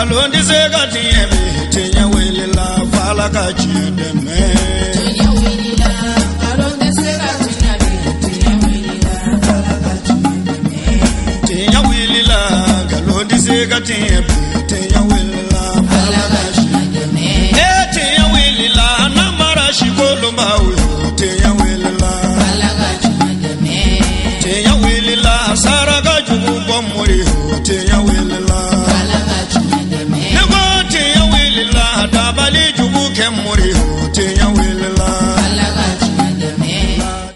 Nkalon tɛ se ka tiɲɛ bi, tiɲɛ wulila f'Ala ka tiɲɛ dɛmɛ. Tiɲɛ wulila, nkalon tɛ se ka tiɲɛ bi, tiɲɛ wulila f'Ala ka tiɲɛ dɛmɛ. Tiɲɛ wulila, nkalon tɛ se ka tiɲɛ bi, tiɲɛ wulila f'Ala ka tiɲɛ dɛmɛ. Ee tiɲɛ wulila, namara sikolonbaw yo, tiɲɛ wulila f'Ala ka tiɲɛ dɛmɛ. Tiɲɛ wulila, saraka jugu bɔ mori yo, tiɲɛ wulila f'Ala ka tiɲɛ dɛmɛ. Ne ko tiɲɛ wulila, dabali jugu kɛ mori yo, tiɲɛ wulila f'Ala ka tiɲɛ dɛmɛ.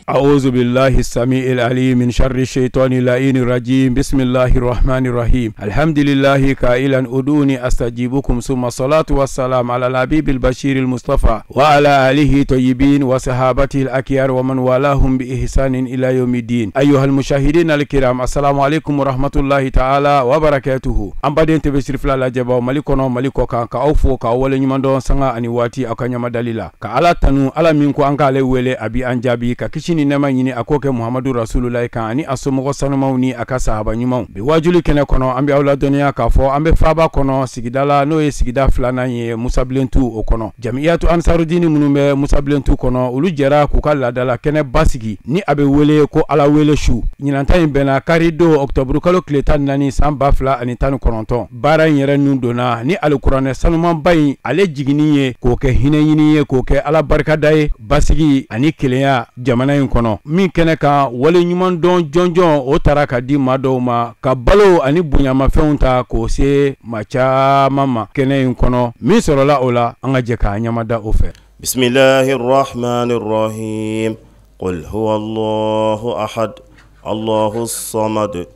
أعوذ بالله السميع العليم من شر الشيطان اللعين الرجيم. بسم الله الرحمن الرحيم. الحمد لله قائلا ادعوني أستجيبكم، ثم الصلاة والسلام على الحبيب البشير المصطفى وعلى آله الطيبين وصحابته الأكيار ومن والاهم بإحسان إلى يوم الدين. أيها المشاهدين الكرام، السلام عليكم ورحمة الله تعالى وبركاته. An baden TV Sirifila lajɛbaw Mali kɔnɔ, Mali kɔ kan, ka aw fo k'aw waleɲuman dɔn sanga ani waati aw ka ɲamadali la, ka Ala tanu, Ala min ko an k'ale wele a bi an jaabi, ka kisi ni nɛɛma ɲini a k'o kɛ Muhamadu Rasululayi kan ani a somɔgɔ sanumaw ni a ka sahaba ɲumanw. Bi wajuli kɛnɛ kɔnɔ, an bɛ aw ladɔnniya k'a fɔ an bɛ faaba kɔnɔ sigida la, n'o ye sigida filanan ye Musabilentu o kɔnɔ. Jamiyatu Ansarudini minnu bɛ Musabilentu kɔnɔ, olu jɛra k'u ka laadala kɛnɛ basigi ni a bɛ wele ko Ala wele su. Ɲinanta in bɛnna kari don octobre kalo tile 14 san 2019. Baara in yɛrɛ nun donna ni alikuranɛ sanumanba in ale jiginni ye, k'o kɛ hinɛ ɲini ye, k'o kɛ Ala barikada ye, basigi ani kelenya jamana in kɔnɔ. Min kɛnɛ kan, wale ɲuman dɔn jɔnjɔn o taara ka di maa dɔw ma, ka balo ani bonyamafɛnw ta k'o se maa caman ma kɛnɛ in kɔnɔ. Min sɔrɔla o la, an ka jɛ k'a ɲamada o fɛ. Bismillahir Rahmanir Rahim. Qul huwa Allahu ahad, Allahu samad,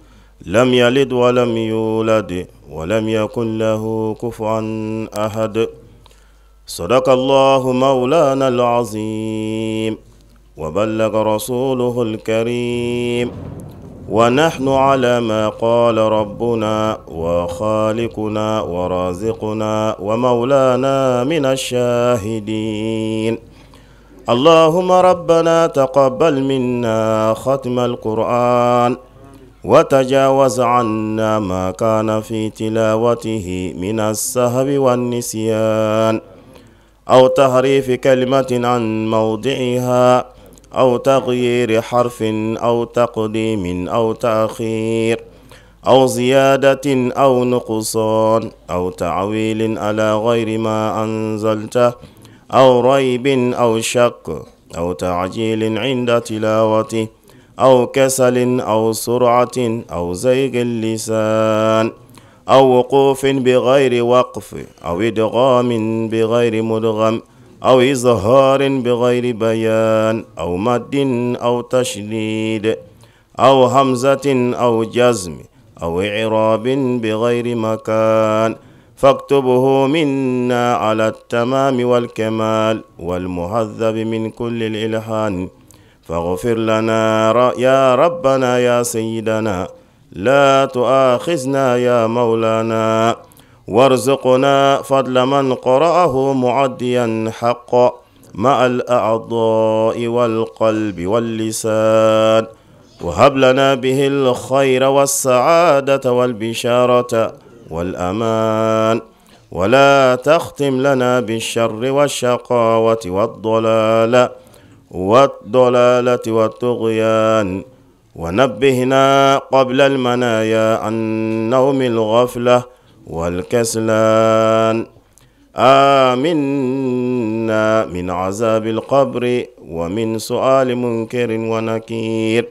lam yalid wa lam yulad wa lam yakun lahu kufuwan ahad. Sadaqa Allahu mawlana al-azim wa ballaga rasuluhu al-karim wa nahnu ala ma qala rabbuna wa khaliquna wa raziquna wa mawlana min ash-shahidin. Allahumma rabbana taqabbal minna khatma al-Qur'an wa tajawaz 'anna ma kana fi tilawatihi min as-sahwi wan-nisyan aw tahrif kalimatin 'an mawdi'iha aw taghyir harfin aw taqdimin aw ta'khir aw ziyadatin aw nuqsan aw ta'wilin ala ghayri ma anzalta aw raybin aw shakk aw ta'jilin 'inda tilawati aw kasalin aw sur'atin aw zaygil lisan aw wuqufin bighayri waqf aw idghamin bighayri mudgham aw izharin bighayri bayan aw maddin aw tashdid aw hamzatin aw jazm aw i'rabin bighayri makan. Faktubuhu minna ala at-tamami wal kamal wal muhadhab min kulli al-ilhan. Faghfir lana ya rabbana ya sayyidana, la tu'akhizna ya maulana, warzuqna fadla man qara'ahu mu'addiyan haqqa ma'a al-a'dha'i wal qalbi wal lisan, wa hab lana bihi al-khayra was sa'adata wal bisharata wal aman, wa la takhtim lana bish-sharri wash-shaqawati wad-dalala wad-dalalati wat-tughyan, wa nabbihna qabla al-manaya an nawmi al-ghaflah wal kaslan. Aminna min azabil qabri wa min su'ali munkarin wa nakir.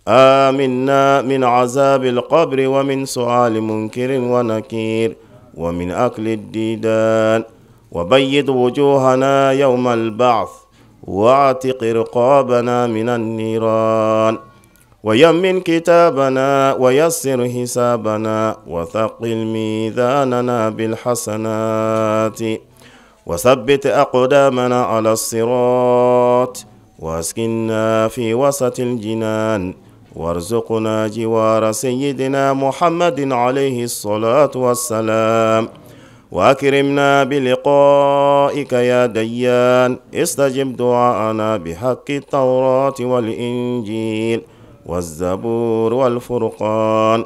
Aminna min azabil qabri wa min su'ali munkarin wa nakir wa min akli ad-didan. Wa bayyid wujuhana yawma al-ba'th wa'tiq riqabana min an-niran. Wa yammin kitabana wa yassir hisabana wa thaqil mizanana bil hasanati wa thabbit aqdamana ala as-sirat wa askinna fi wasatil jinan warzuqna jiwara sayyidina Muhammadin alayhi as-salatu was-salam. Wa akrimna bi liqa'ika ya dayyan. Istajib du'ana bihaqqi at-tawrati wal injil والزبور والفرقان.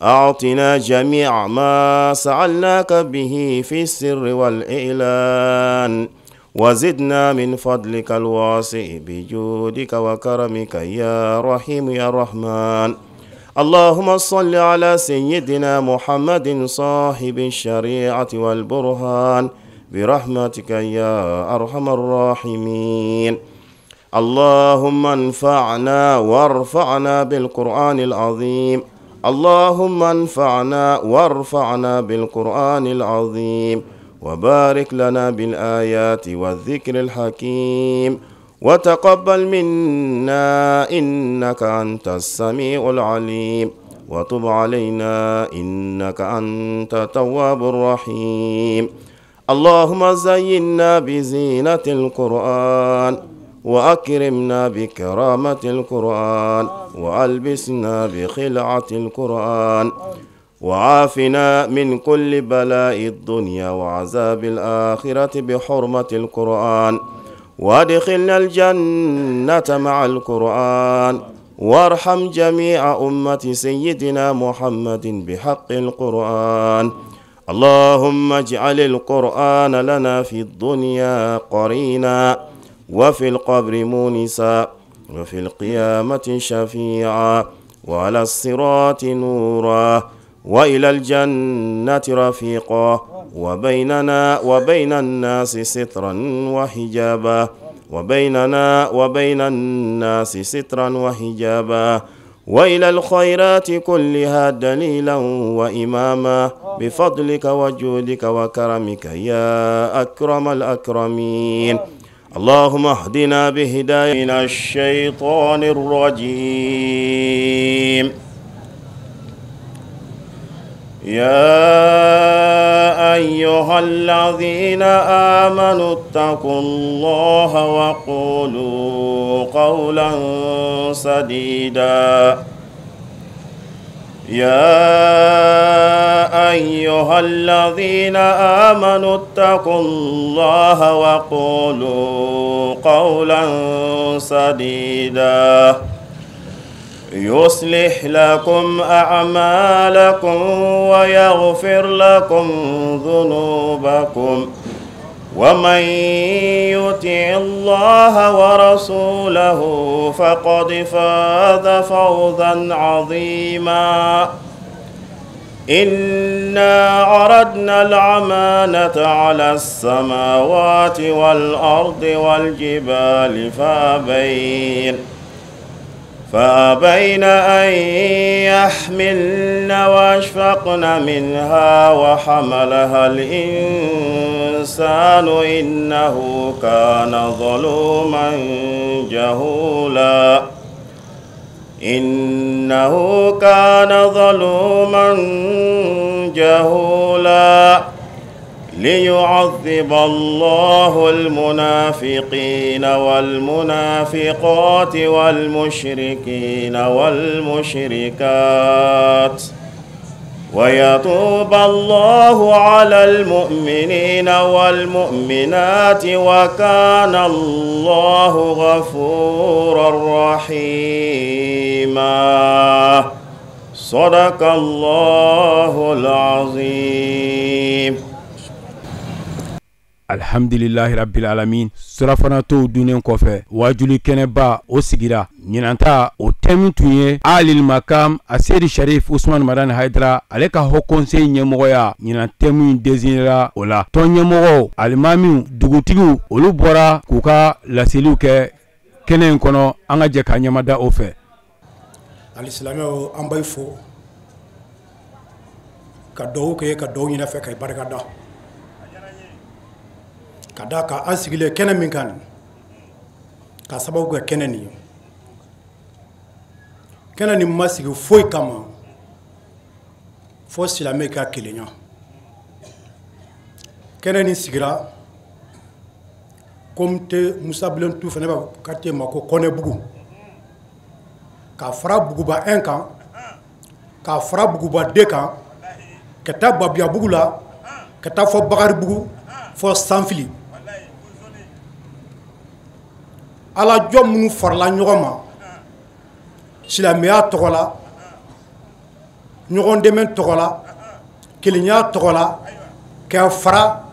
أعطنا جميع ما سألناك به في السر والإعلان، وزدنا من فضلك الواسع بجودك وكرمك يا رحيم يا رحمن. اللهم صل على سيدنا محمد صاحب الشريعة والبرهان برحمتك يا أرحم الراحمين. اللهم انفعنا وارفعنا بالقرآن العظيم. اللهم انفعنا وارفعنا بالقرآن العظيم، وبارك لنا بالآيات والذكر الحكيم، وتقبل منا إنك أنت السميع العليم، وتب علينا إنك أنت التواب الرحيم. اللهم زينا بزينة القرآن، وأكرمنا بكرامة القرآن، وألبسنا بخلعة القرآن، وعافنا من كل بلاء الدنيا وعذاب الآخرة بحرمة القرآن، وادخلنا الجنة مع القرآن، وارحم جميع أمة سيدنا محمد بحق القرآن. اللهم اجعل القرآن لنا في الدنيا قرينا، وفي القبر مونسا، وفي القيامة شفيعا، وعلى الصراط نورا، وإلى الجنة رفيقا، وبيننا وبين الناس سترا وحجابا، وبيننا وبين الناس سترا وحجابا، وإلى الخيرات كلها دليلا وإماما، بفضلك وجودك وكرمك يا أكرم الأكرمين. اللهم اهدنا بهداية من الشيطان الرجيم. يا أيها الذين آمنوا اتقوا الله وقولوا قولا سديدا. يا أيها الذين آمنوا اتقوا الله وقولوا قولا سديدا. يصلح لكم أعمالكم ويغفر لكم ذنوبكم، ومن يطع الله ورسوله فقد فاز فوزا عظيما. إنا عرضنا الأمانة على السماوات والأرض والجبال فأبين أن يحملن وأشفقن منها وحملها الإنسان إنه كان ظلوما جهولا. إنه كان ظلوما جهولا. ليعذب الله المنافقين والمنافقات والمشركين والمشركات، ويتوب الله على المؤمنين والمؤمنات، وكان الله غفورا رحيما. صدق الله العظيم. Alhamdulillahi rabbil alamin. Surafana tow dunnen kɔfɛ, wajuli kɛnɛba o sigira. Ɲinanta o thème tun ye Alil Makam Asedi Sharif Usman Madani Haidara, ale ka haut conseil ɲɛmɔgɔya. Ɲinan thème in désignéra o la. Tɔn ɲɛmɔgɔw, alimamiw, dugutigiw, olu bɔra k'u ka laseliw kɛ kɛnɛ in kɔnɔ. An ka jɛ ka ɲɛmada o fɛ. Alisilamɛw, an b'aw fo ka dugawu kɛ, ka dugawu ɲini fɛ, ka barika da ka da kan an sigilen kɛnɛ min kan, ka sababu kɛ kɛnɛ nin ye. Kɛnɛ nin ma sigi foyi kama fo silamɛ ka kelenya. Kɛnɛ nin sigira comité Musa Bilentu fana b'a quartier ma ko Kɔnɛbugu, ka fara Buguba 1 kan, ka fara Buguba 2 kan, ka taa Babiyabugu la, ka taa fɔ Bakaribugu, fɔ Sanfili. Ala jɔn minnu farala ɲɔgɔn ma silamɛya tɔgɔ la, Ɲɔgɔn dɛmɛ tɔgɔ la, kelenya tɔgɔ la, ka fara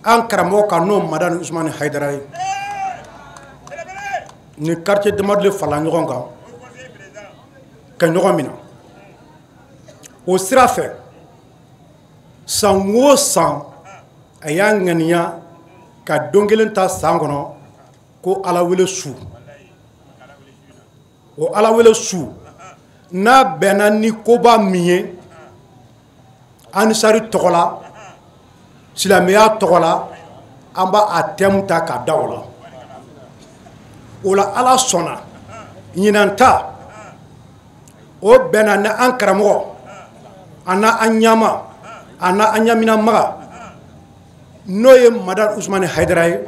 an karamɔgɔ kan, n'o Madani Usumani Hayidara ye. Ni quartier damadɔ de farala ɲɔgɔn kan ka ɲɔgɔn minɛ. O sira fɛ, san o san a y'a ŋaniya ka don kelen ta san kɔnɔ ko Ala wele su. O Ala wele su n'a bɛnna ni koba min ye Anisari tɔgɔ la, silamɛya tɔgɔ la, an b'a thème ta k'a da o la. O la Ala sɔnna ɲinan ta o bɛnna ni an karamɔgɔ a n'an ɲama a n'an ɲaminamaga n'o ye Madani Usumani Hayidara ye.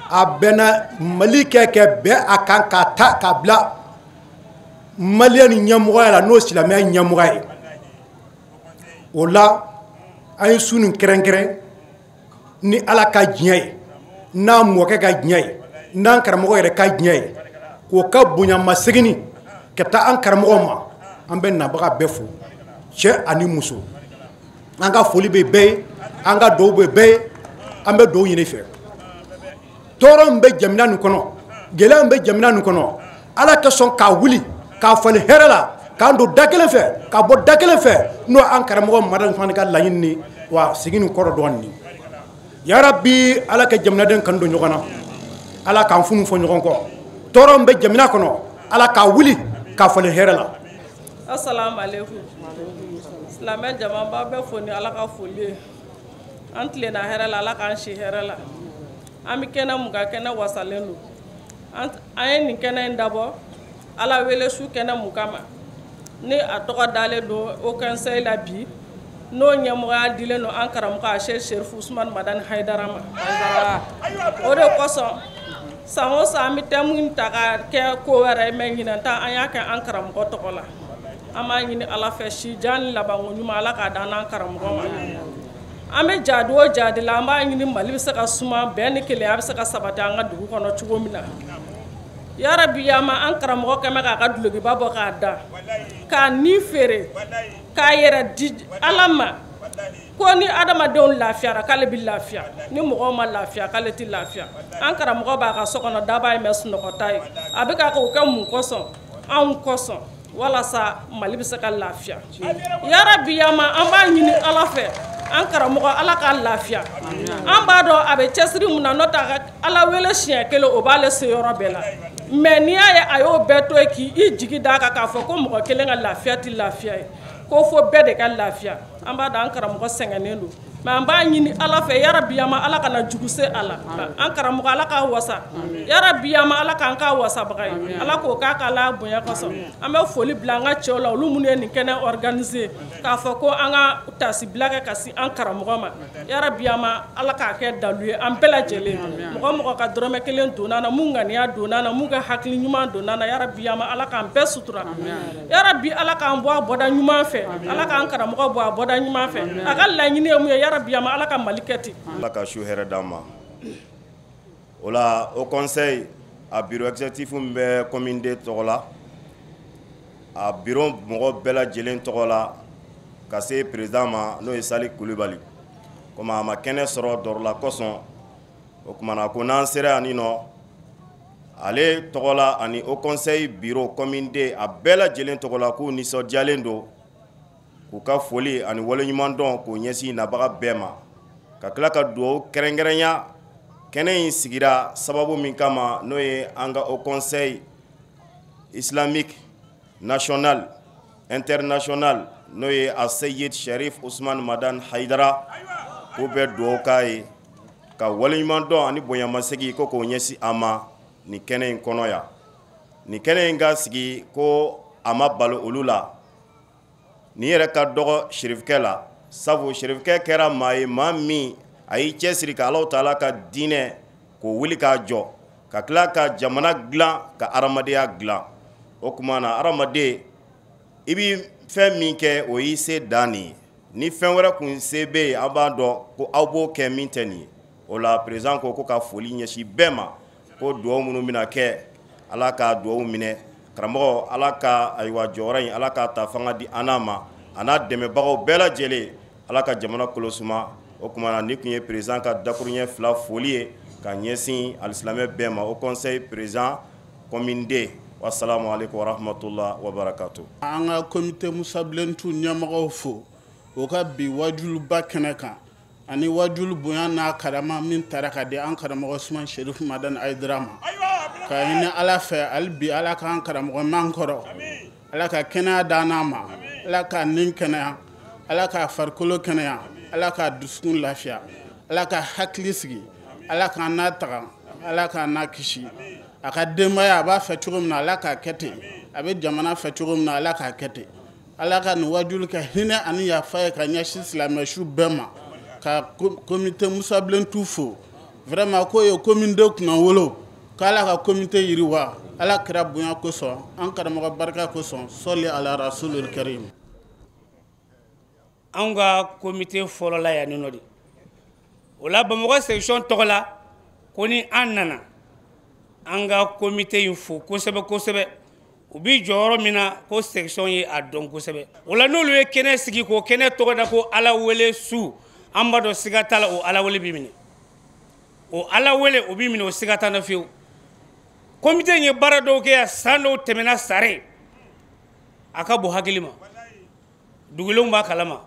A bɛnna Mali kɛ bɛn a kan k'a ta k'a bila maliyɛn ni ɲɛmɔgɔya la, n'o silamɛya ɲɛmɔgɔya ye. O la an ye su nin kɛrɛnkɛrɛn ni Ala ka diɲɛ ye, n'a mɔkɛ ka diɲɛ ye, n'an karamɔgɔ yɛrɛ ka diɲɛ ye, k'o ka bonyamasegin ka taa an karamɔgɔ ma. An bɛ nabaga bɛɛ fo, cɛ ani muso. An ka foli bɛ bɛɛ ye, an ka duwawu bɛ bɛɛ ye, an bɛ duwawu ɲini fɛ. Tɔɔrɔ min bɛ jamana nin kɔnɔ, gɛlɛya min bɛ jamana nin kɔnɔ, Ala ka sɔn k'a wuli k'a falen hɛrɛ la, k'an don da kelen fɛ k'a bɔ da kelen fɛ, n'o an karamɔgɔ Madani Usumani ka laɲini ni wa sigi nin kɔrɔ dɔɔnin. Yarabi, Ala ka jamanaden kanu don ɲɔgɔn na, Ala k'an funu fɔ ɲɔgɔn kɔ. Tɔɔrɔ min bɛ jamana kɔnɔ, Ala k'a wuli k'a falen hɛrɛ la. Assalamu alaikum. Silamɛ jama b'a bɛɛ fo ni Ala ka foli ye. An tilenna hɛrɛ la, Ala k'an si hɛrɛ la. An bɛ kɛnɛ mun kan, kɛnɛ wasalen don. An ye nin kɛnɛ in dabɔ Ala wele su kɛnɛ mun kama, ni a tɔgɔ dalen don Haut Conseil la bi, n'o ɲɛmɔgɔya dilen don an karamɔgɔ a Cheikh Chérif Ousmane Madani Hayidara ma. O de kosɔn san o san an bɛ thème in ta ka kɛ ko wɛrɛ ye, mais ɲinan ta an y'a kɛ an karamɔgɔ tɔgɔ la. An b'a ɲini Ala fɛ si jan ni labanko ɲuman, Ala k'a d'an n'an karamɔgɔ ma. An bɛ jadi o jadi la, an b'a ɲini Mali bɛ se ka suma, bɛn ni kelenya bɛ se ka sabati an ka dugu kɔnɔ cogo min na. Yarabi, ma an karamɔgɔ kɛmɛ k'a ka dulokiba bɔ k'a da, k'a ni feere, k'a yɛrɛ di Ala ma, ko ni adamadenw lafiyara k'ale bɛ lafiya, ni mɔgɔw ma lafiya k'ale tɛ lafiya. An karamɔgɔ b'a ka so kɔnɔ daba ye, mɛ sunɔgɔta ye. A bɛ ka k'o kɛ mun kosɔn? Anw kosɔn, walasa Mali bɛ se ka lafiya. Yarabi, ma an b'a ɲini Ala fɛ, an karamɔgɔ Ala k'a lafiya. An b'a dɔn a bɛ cɛsiri mun na, n'o tɛ a ka Ala wele siɲɛ kelen o b'ale se yɔrɔ bɛɛ la. Mais n'i y'a ye a y'o bɛɛ to yen k'i jigi d'a kan k'a fɔ ko mɔgɔ kelen ka lafiya tɛ lafiya ye, ko fo bɛɛ de ka lafiya. An b'a dɔn an karamɔgɔ sɛgɛnnen don, mais an b'a ɲini Ala fɛ, yarabi ma Ala kana jugu se a la. An karamɔgɔ Ala k'a wasa, yarabi ma Ala k'an k'a wasabaga ye, Ala k'o k'a ka Ala bonya kosɔn. An bɛ foli bila an ka cɛw la, olu minnu ye nin kɛnɛ organiser k'a fɔ ko an ka tasibila kɛ ka se an karamɔgɔ ma. Yarabi ma Ala k'a kɛ dalu ye an bɛɛ lajɛlen. Mɔgɔ mɔgɔ ka dɔrɔmɛ kelen donna na, mun ŋaniya donna na, mun ka hakili ɲuman donna na, yarabi ma Ala k'an bɛɛ sutura. Yarabi, Ala k'an bɔ a bɔda ɲuman fɛ, Ala k'an karamɔgɔ bɔ a bɔda ɲuman fɛ. A ka laɲini ye mun ye? Yarabi ma Ala ka Mali kɛ ten. Ala ka su hɛrɛ d'an ma. O la Haut Conseil a bureau exécutif min bɛ commune deux tɔgɔ la, a bureau mɔgɔ bɛɛ lajɛlen tɔgɔ la, ka se président ma, n'o ye Sali Kulibali. Komi a ma kɛnɛ sɔrɔ dɔrɔla kosɔn, o kumana ko n'an sera yan nɔ ale tɔgɔ la ani Haut Conseil bureau commune deux a bɛɛ lajɛlen tɔgɔ la, k'u nisɔndiyalen don, k'u ka foli ani waleɲuman dɔn k'o ɲɛsin nabaga bɛɛ ma, ka tila ka dugawu kɛrɛnkɛrɛnya kɛnɛ in sigira sababu min kama, n'o ye an ka Haut Conseil islamique national international, n'o ye a Seyid Sharif Usman Madan Haidara, k'u bɛ dugawu k'a ye, ka waleɲuman dɔn ani bonyamasegin ko k'o ɲɛsin a ma nin kɛnɛ in kɔnɔ yan. Nin kɛnɛ in ka sigi ko a ma balo olu la, nin yɛrɛ ka dɔgɔ sirifukɛ la, sabu sirifukɛ kɛra maa ye, maa min a y'i cɛsiri ka Alahu taala ka diinɛ k'o wuli k'a jɔ, ka tila ka jamana dilan, ka hadamadenya dilan. O tuma na hadamaden, i bi fɛn min kɛ, o y'i se dan nin ye. Ni fɛn wɛrɛ kun se bɛ yen, an b'a dɔn ko aw b'o kɛ min tɛ nin ye. O la président ko ko ka foli ɲɛsin bɛɛ ma, ko dugawu minnu bɛna kɛ, Ala ka dugawu minɛ. Karamɔgɔ, Ala ka ayiwa jɔyɔrɔ in, Ala k'a ta fanga di an n'a ma. A n'a dɛmɛbagaw bɛɛ lajɛlen, Ala ka jamana kolosuma. O tuma na, nin tun ye président ka dakuruɲɛ 2 foli ye ka ɲɛsin alisilamɛ bɛɛ ma. Haut conseil président commune 2. Wassalamu alaikum warahmatullahi wabarakatuh. An ka comité Musa Bilentu ɲɛmɔgɔw fo o ka bi wajuluba kɛnɛ kan, ani wajulu bonya n'a karama min taara ka di an karamɔgɔ Usman Sherif Madani Hayidara ma, ka ɲini Ala fɛ hali bi Ala k'an karamɔgɔ man kɔrɔ, Ala ka kɛnɛya d'an n'a ma, Ala k'a nin kɛnɛya, Ala k'a farikolo kɛnɛya, Ala k'a dusukun lafiya, Ala ka hakili sigi, Ala k'an n'a taga, Ala k'an n'a kisi. A ka denbaya a b'a fɛ cogo min na, Ala k'a kɛ ten. A bɛ jamana fɛ cogo min na, Ala k'a kɛ ten. Ala ka nin wajulu kɛ hinɛ ani yafa ye ka ɲɛsin silamɛsu bɛɛ ma. Ka comité Musa Bilentu fo vraiment, k'o ye commune 2 kunnawolo, k'Ala ka comité yiriwa, Ala kira bonya kosɔn, an karamɔgɔ barika kosɔn, sɔli ala rasulul karim. Anw ka comité fɔlɔ la yan nɔ de, o la Bamakɔ section tɔgɔ la, ko ni an nana an ka comité in fo kosɛbɛ kosɛbɛ. U bi jɔyɔrɔ min na, ko section ye a dɔn kosɛbɛ. O la, n'olu ye kɛnɛ sigi k'o kɛnɛ tɔgɔ da ko Ala wele su, an b'a dɔn siga t'a la, o Ala wele b'i minɛ, o Ala wele o b'i minɛ, o siga t'an na fiyewu. Comité in ye baara dɔw kɛ yan san dɔw tɛmɛna, sare a ka bon hakili ma, dugulenw b'a kalama.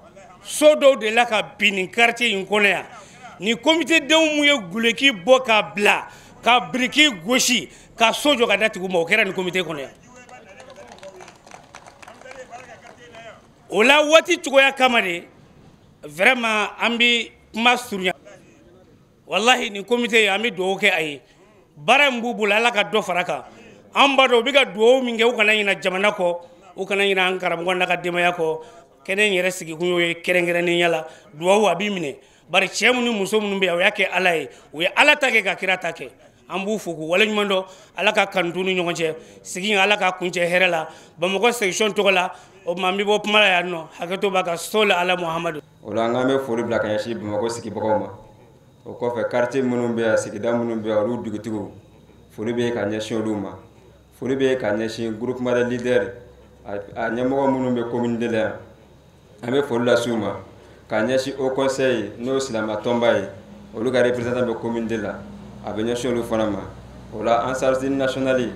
So dɔw delila ka bin nin quartier in kɔnɔ yan. Nin comité denw mun ye guloki bɔ k'a bila ka biriki gosi ka so jɔ ka da tigiw ma, o kɛra nin comité kɔnɔ yan. O la, waati cogoya kama de, vraiment an bi kuma surunya. Wallahi, nin comité an bɛ dugawu kɛ a ye. Baara min b'u bolo, Ala ka dɔ fara kan. An b'a dɔn u bɛ ka dugawu min kɛ, u kana ɲina jamana kɔ, u kana ɲina an karamɔgɔ n'a ka denbaya kɔ. Kɛnɛ in yɛrɛ sigikun y'o ye kɛrɛnkɛrɛnnenya la. Dugawu a b'i minɛ, bari cɛ minnu ni muso minnu bɛ yan, u y'a kɛ Ala ye, u ye Ala ta kɛ ka kira ta kɛ. An b'u fo k'u waleɲuman dɔn. Ala ka kanu t'u ni ɲɔgɔn cɛ. Sigi in, Ala ka kuncɛ hɛrɛ la Bamakɔ section tɔgɔ la. O tuma, an bɛ bɔ kuma la yan nɔ. Hakɛto b'a ka sɔli ala Muhamadu. O la, an bɛ foli bila ka ɲɛsin Bamakɔ sigibagaw ma. O kɔfɛ, quartier minnu bɛ yan, sigida minnu bɛ yan, olu dugutigiw, foli bɛ ka ɲɛsin olu ma. Foli bɛ ka ɲɛsin groupement de leaders a ɲɛmɔgɔ minnu bɛ commune de la yan, an bɛ foli lase u ma. Ka ɲɛsin haut conseil, n'o ye silamɛ tɔnba ye, olu ka représentant bɛ commune de la, a bɛ ɲɛsin olu fana ma. O la, Ansardine national,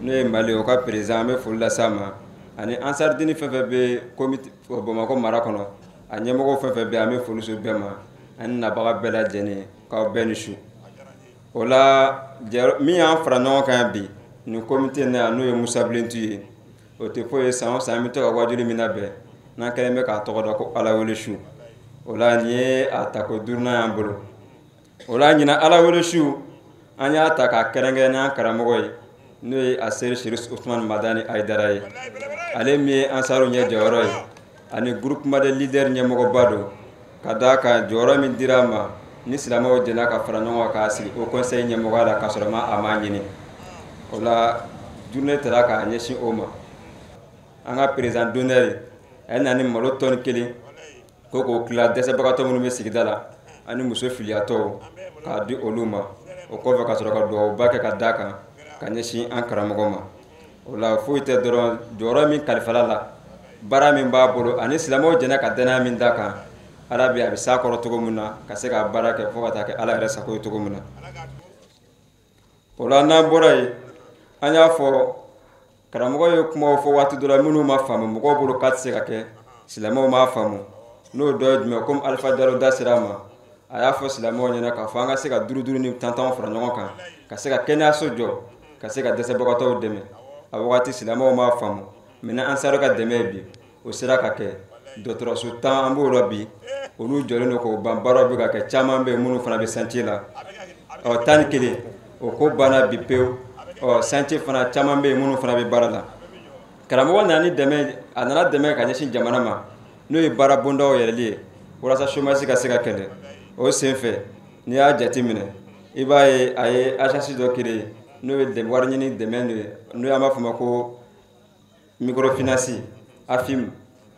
n'o ye Mali, o ka président, an bɛ foli lase a ma, ani Ansardine fɛn fɛn bɛ comité Bamakɔ mara kɔnɔ, a ɲɛmɔgɔ fɛn fɛn bɛ, an bɛ foli se bɛɛ ma, ani nabaga bɛɛ lajɛlen, k'aw bɛɛ ni su. O la, min y'an fara ɲɔgɔn kan yan bi nin comité in na yan, n'o ye Musa Bilentu ye, o tɛ foyi ye, san o san an bɛ to ka wajuli min labɛn, n'an kɛlen bɛ k'a tɔgɔ da ko Ala wele su. O la, nin ye a tako duurunan y'an bolo. O la, ɲinan Ala wele su, an y'a ta k'a kɛrɛnkɛrɛn n'an karamɔgɔ ye, n'o ye a seri Sherif Usman Madani Hayidara ye, ale min ye Ansaru ɲɛ jɔyɔrɔ ye ani groupement de leaders ɲɛmɔgɔba don, ka d'a kan jɔyɔrɔ min dira a ma ni silamɛw jɛnna ka fara ɲɔgɔn kan k'a sigi haut conseil ɲɛmɔgɔya la, k'a sɔrɔ ma a m'a ɲini. O la, journée tara k'a ɲɛsin o ma. An ka président d'honneur, a ye na ni malo tɔni 1 ko k'o tila dɛsɛbagatɔ minnu bɛ sigida la ani muso filiyatɔw, k'a di olu ma. O kɔfɛ, ka sɔrɔ ka dugawuba kɛ ka d'a kan ka ɲɛsin an karamɔgɔ ma. O la, foyi tɛ dɔrɔn jɔyɔrɔ min kalifala la, baara min b'a bolo, ani silamɛw jɛnna ka danaya min d'a kan, Ala bi a bɛ s'a kɔrɔ cogo min na ka se ka baara kɛ fo ka taa kɛ Ala yɛrɛ sago ye cogo min na. O la, n'an bɔra yen, an y'a fɔ karamɔgɔ ye kumaw fɔ waati dɔ la minnu ma faamu mɔgɔw bolo k'a tɛ se ka kɛ, silamɛw m'a faamu. N'o dɔ ye jumɛn? Komi Alifa Jalo da sera a ma, a y'a fɔ silamɛw ɲɛna k'a fɔ an ka se ka duuru duuru ni tan tan fara ɲɔgɔn kan ka se ka kɛnɛyaso jɔ, ka se ka dɛsɛbagatɔw dɛmɛ. A wagati silamɛw m'a faamu. Maintenant, Ansaru ka dɛmɛ ye bi, o sera ka kɛ. Dɔgɔtɔrɔso 10, an b'o la bi, olu jɔlen don k'o ban, baaraw bɛ ka kɛ. Caman bɛ yen minnu fana bɛ chantier la. Ɔ 11, o ko banna bi pewu. Ɔ chantier fana caman bɛ yen minnu fana bɛ baara la. Karamɔgɔ nana ni dɛmɛ, a nana dɛmɛ ka ɲɛsin jamana ma, n'o ye baara bondaw yɛlɛli ye walasa chômage ka se ka kɛlɛ. O senfɛ, n'i y'a jateminɛ, i b'a ye a ye agence dɔ créé, n'o ye wari ɲini dɛmɛ ye, n'o y'an b'a fɔ o ma ko microfinance AFIM.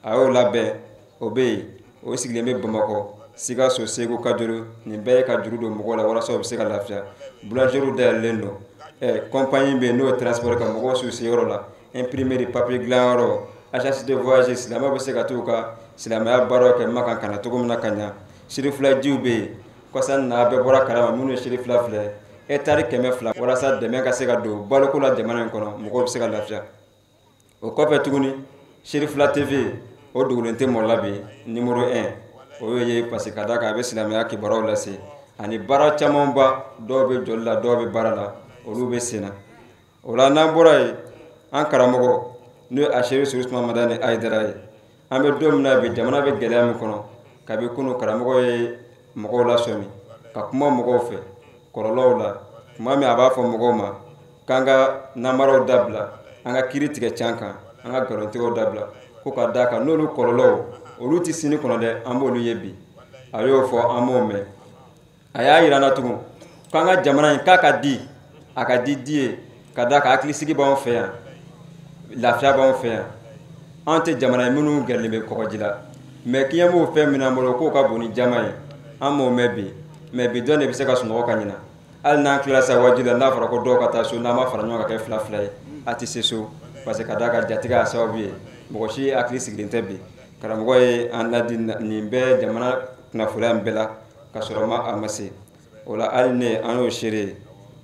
A y'o labɛn, o bɛ yen, o sigilen bɛ Bamakɔ, Sikaso, Segu, Kajolo. Nin bɛɛ ye ka juru don mɔgɔw la walasa u bɛ se ka lafiya. Boulangerie dayɛlɛlen don, compagnie bɛ yen, n'o ye transport ka mɔgɔw s'u seyɔrɔ la, imprimerie, papier dilanyɔrɔ. Agence de voyage, silamɛw bɛ se ka t'u ka silamɛya baaraw kɛ Makan ka na cogo min na ka ɲa. Sirifila jiw bɛ yen, kɔsa in na a bɛɛ bɔra kalama minnu ye sirifila filɛ hectare 200 walasa dɛmɛ ka se ka don baloko la jamana in kɔnɔ, mɔgɔw bɛ se ka lafiya. O kɔfɛ tuguni, Sirifila TV, o dogolen tɛ mɔgɔ la bi, numéro 1 o ye, parce que ka d'a kan a bɛ silamɛya kibaruyaw lase ani baara camanba. Dɔw bɛ jɔli la, dɔw bɛ baara la, olu bɛ sen na. O la, n'an bɔra yen, an karamɔgɔ n'o ye Aseri Usumani Madani Hayidara ye, an bɛ don min na bi, jamana bɛ gɛlɛya min kɔnɔ, kabi kunun karamɔgɔ ye mɔgɔw lasɔmi ka kuma mɔgɔw fɛ kɔlɔlɔw la. Tuma min a b'a fɔ mɔgɔw ma k'an ka namaraw dabila, an ka kiiri tigɛ can kan, an ka nkalontigɛw dabila, ko ka d'a kan n'olu kɔlɔlɔw olu tɛ sini kɔnɔ dɛ, an b'olu ye bi. A y'o fɔ, an m'o mɛn. A y'a yira n na tugun k'an ka jamana in k'a ka di, a ka di di ye, ka d'a kan hakilisigi b'anw fɛ yan, lafiya b'anw fɛ yan. An tɛ jamana ye minnu gɛrɛlen bɛ kɔgɔji la, mɛ k'i b'o fɛn min an bolo k'o ka bon ni jama ye. An m'o mɛn bi, mɛ bi dɔn de bɛ se ka sunɔgɔ ka ɲina. Hali n'an tilala sa wajibi la, n'a fɔra ko dɔw ka taa so, n'an ma fara ɲɔgɔn kan kɛ fila fila ye, a tɛ se so, parce que ka d'a kan jatigɛ y'a sababu ye, mɔgɔ si hakili sigilen tɛ bi. Karamɔgɔ ye an ladi nin bɛɛ jamana kunnafoniya in bɛɛ la ka sɔrɔ ma a ma se o la. Hali ne an y'o seere ye.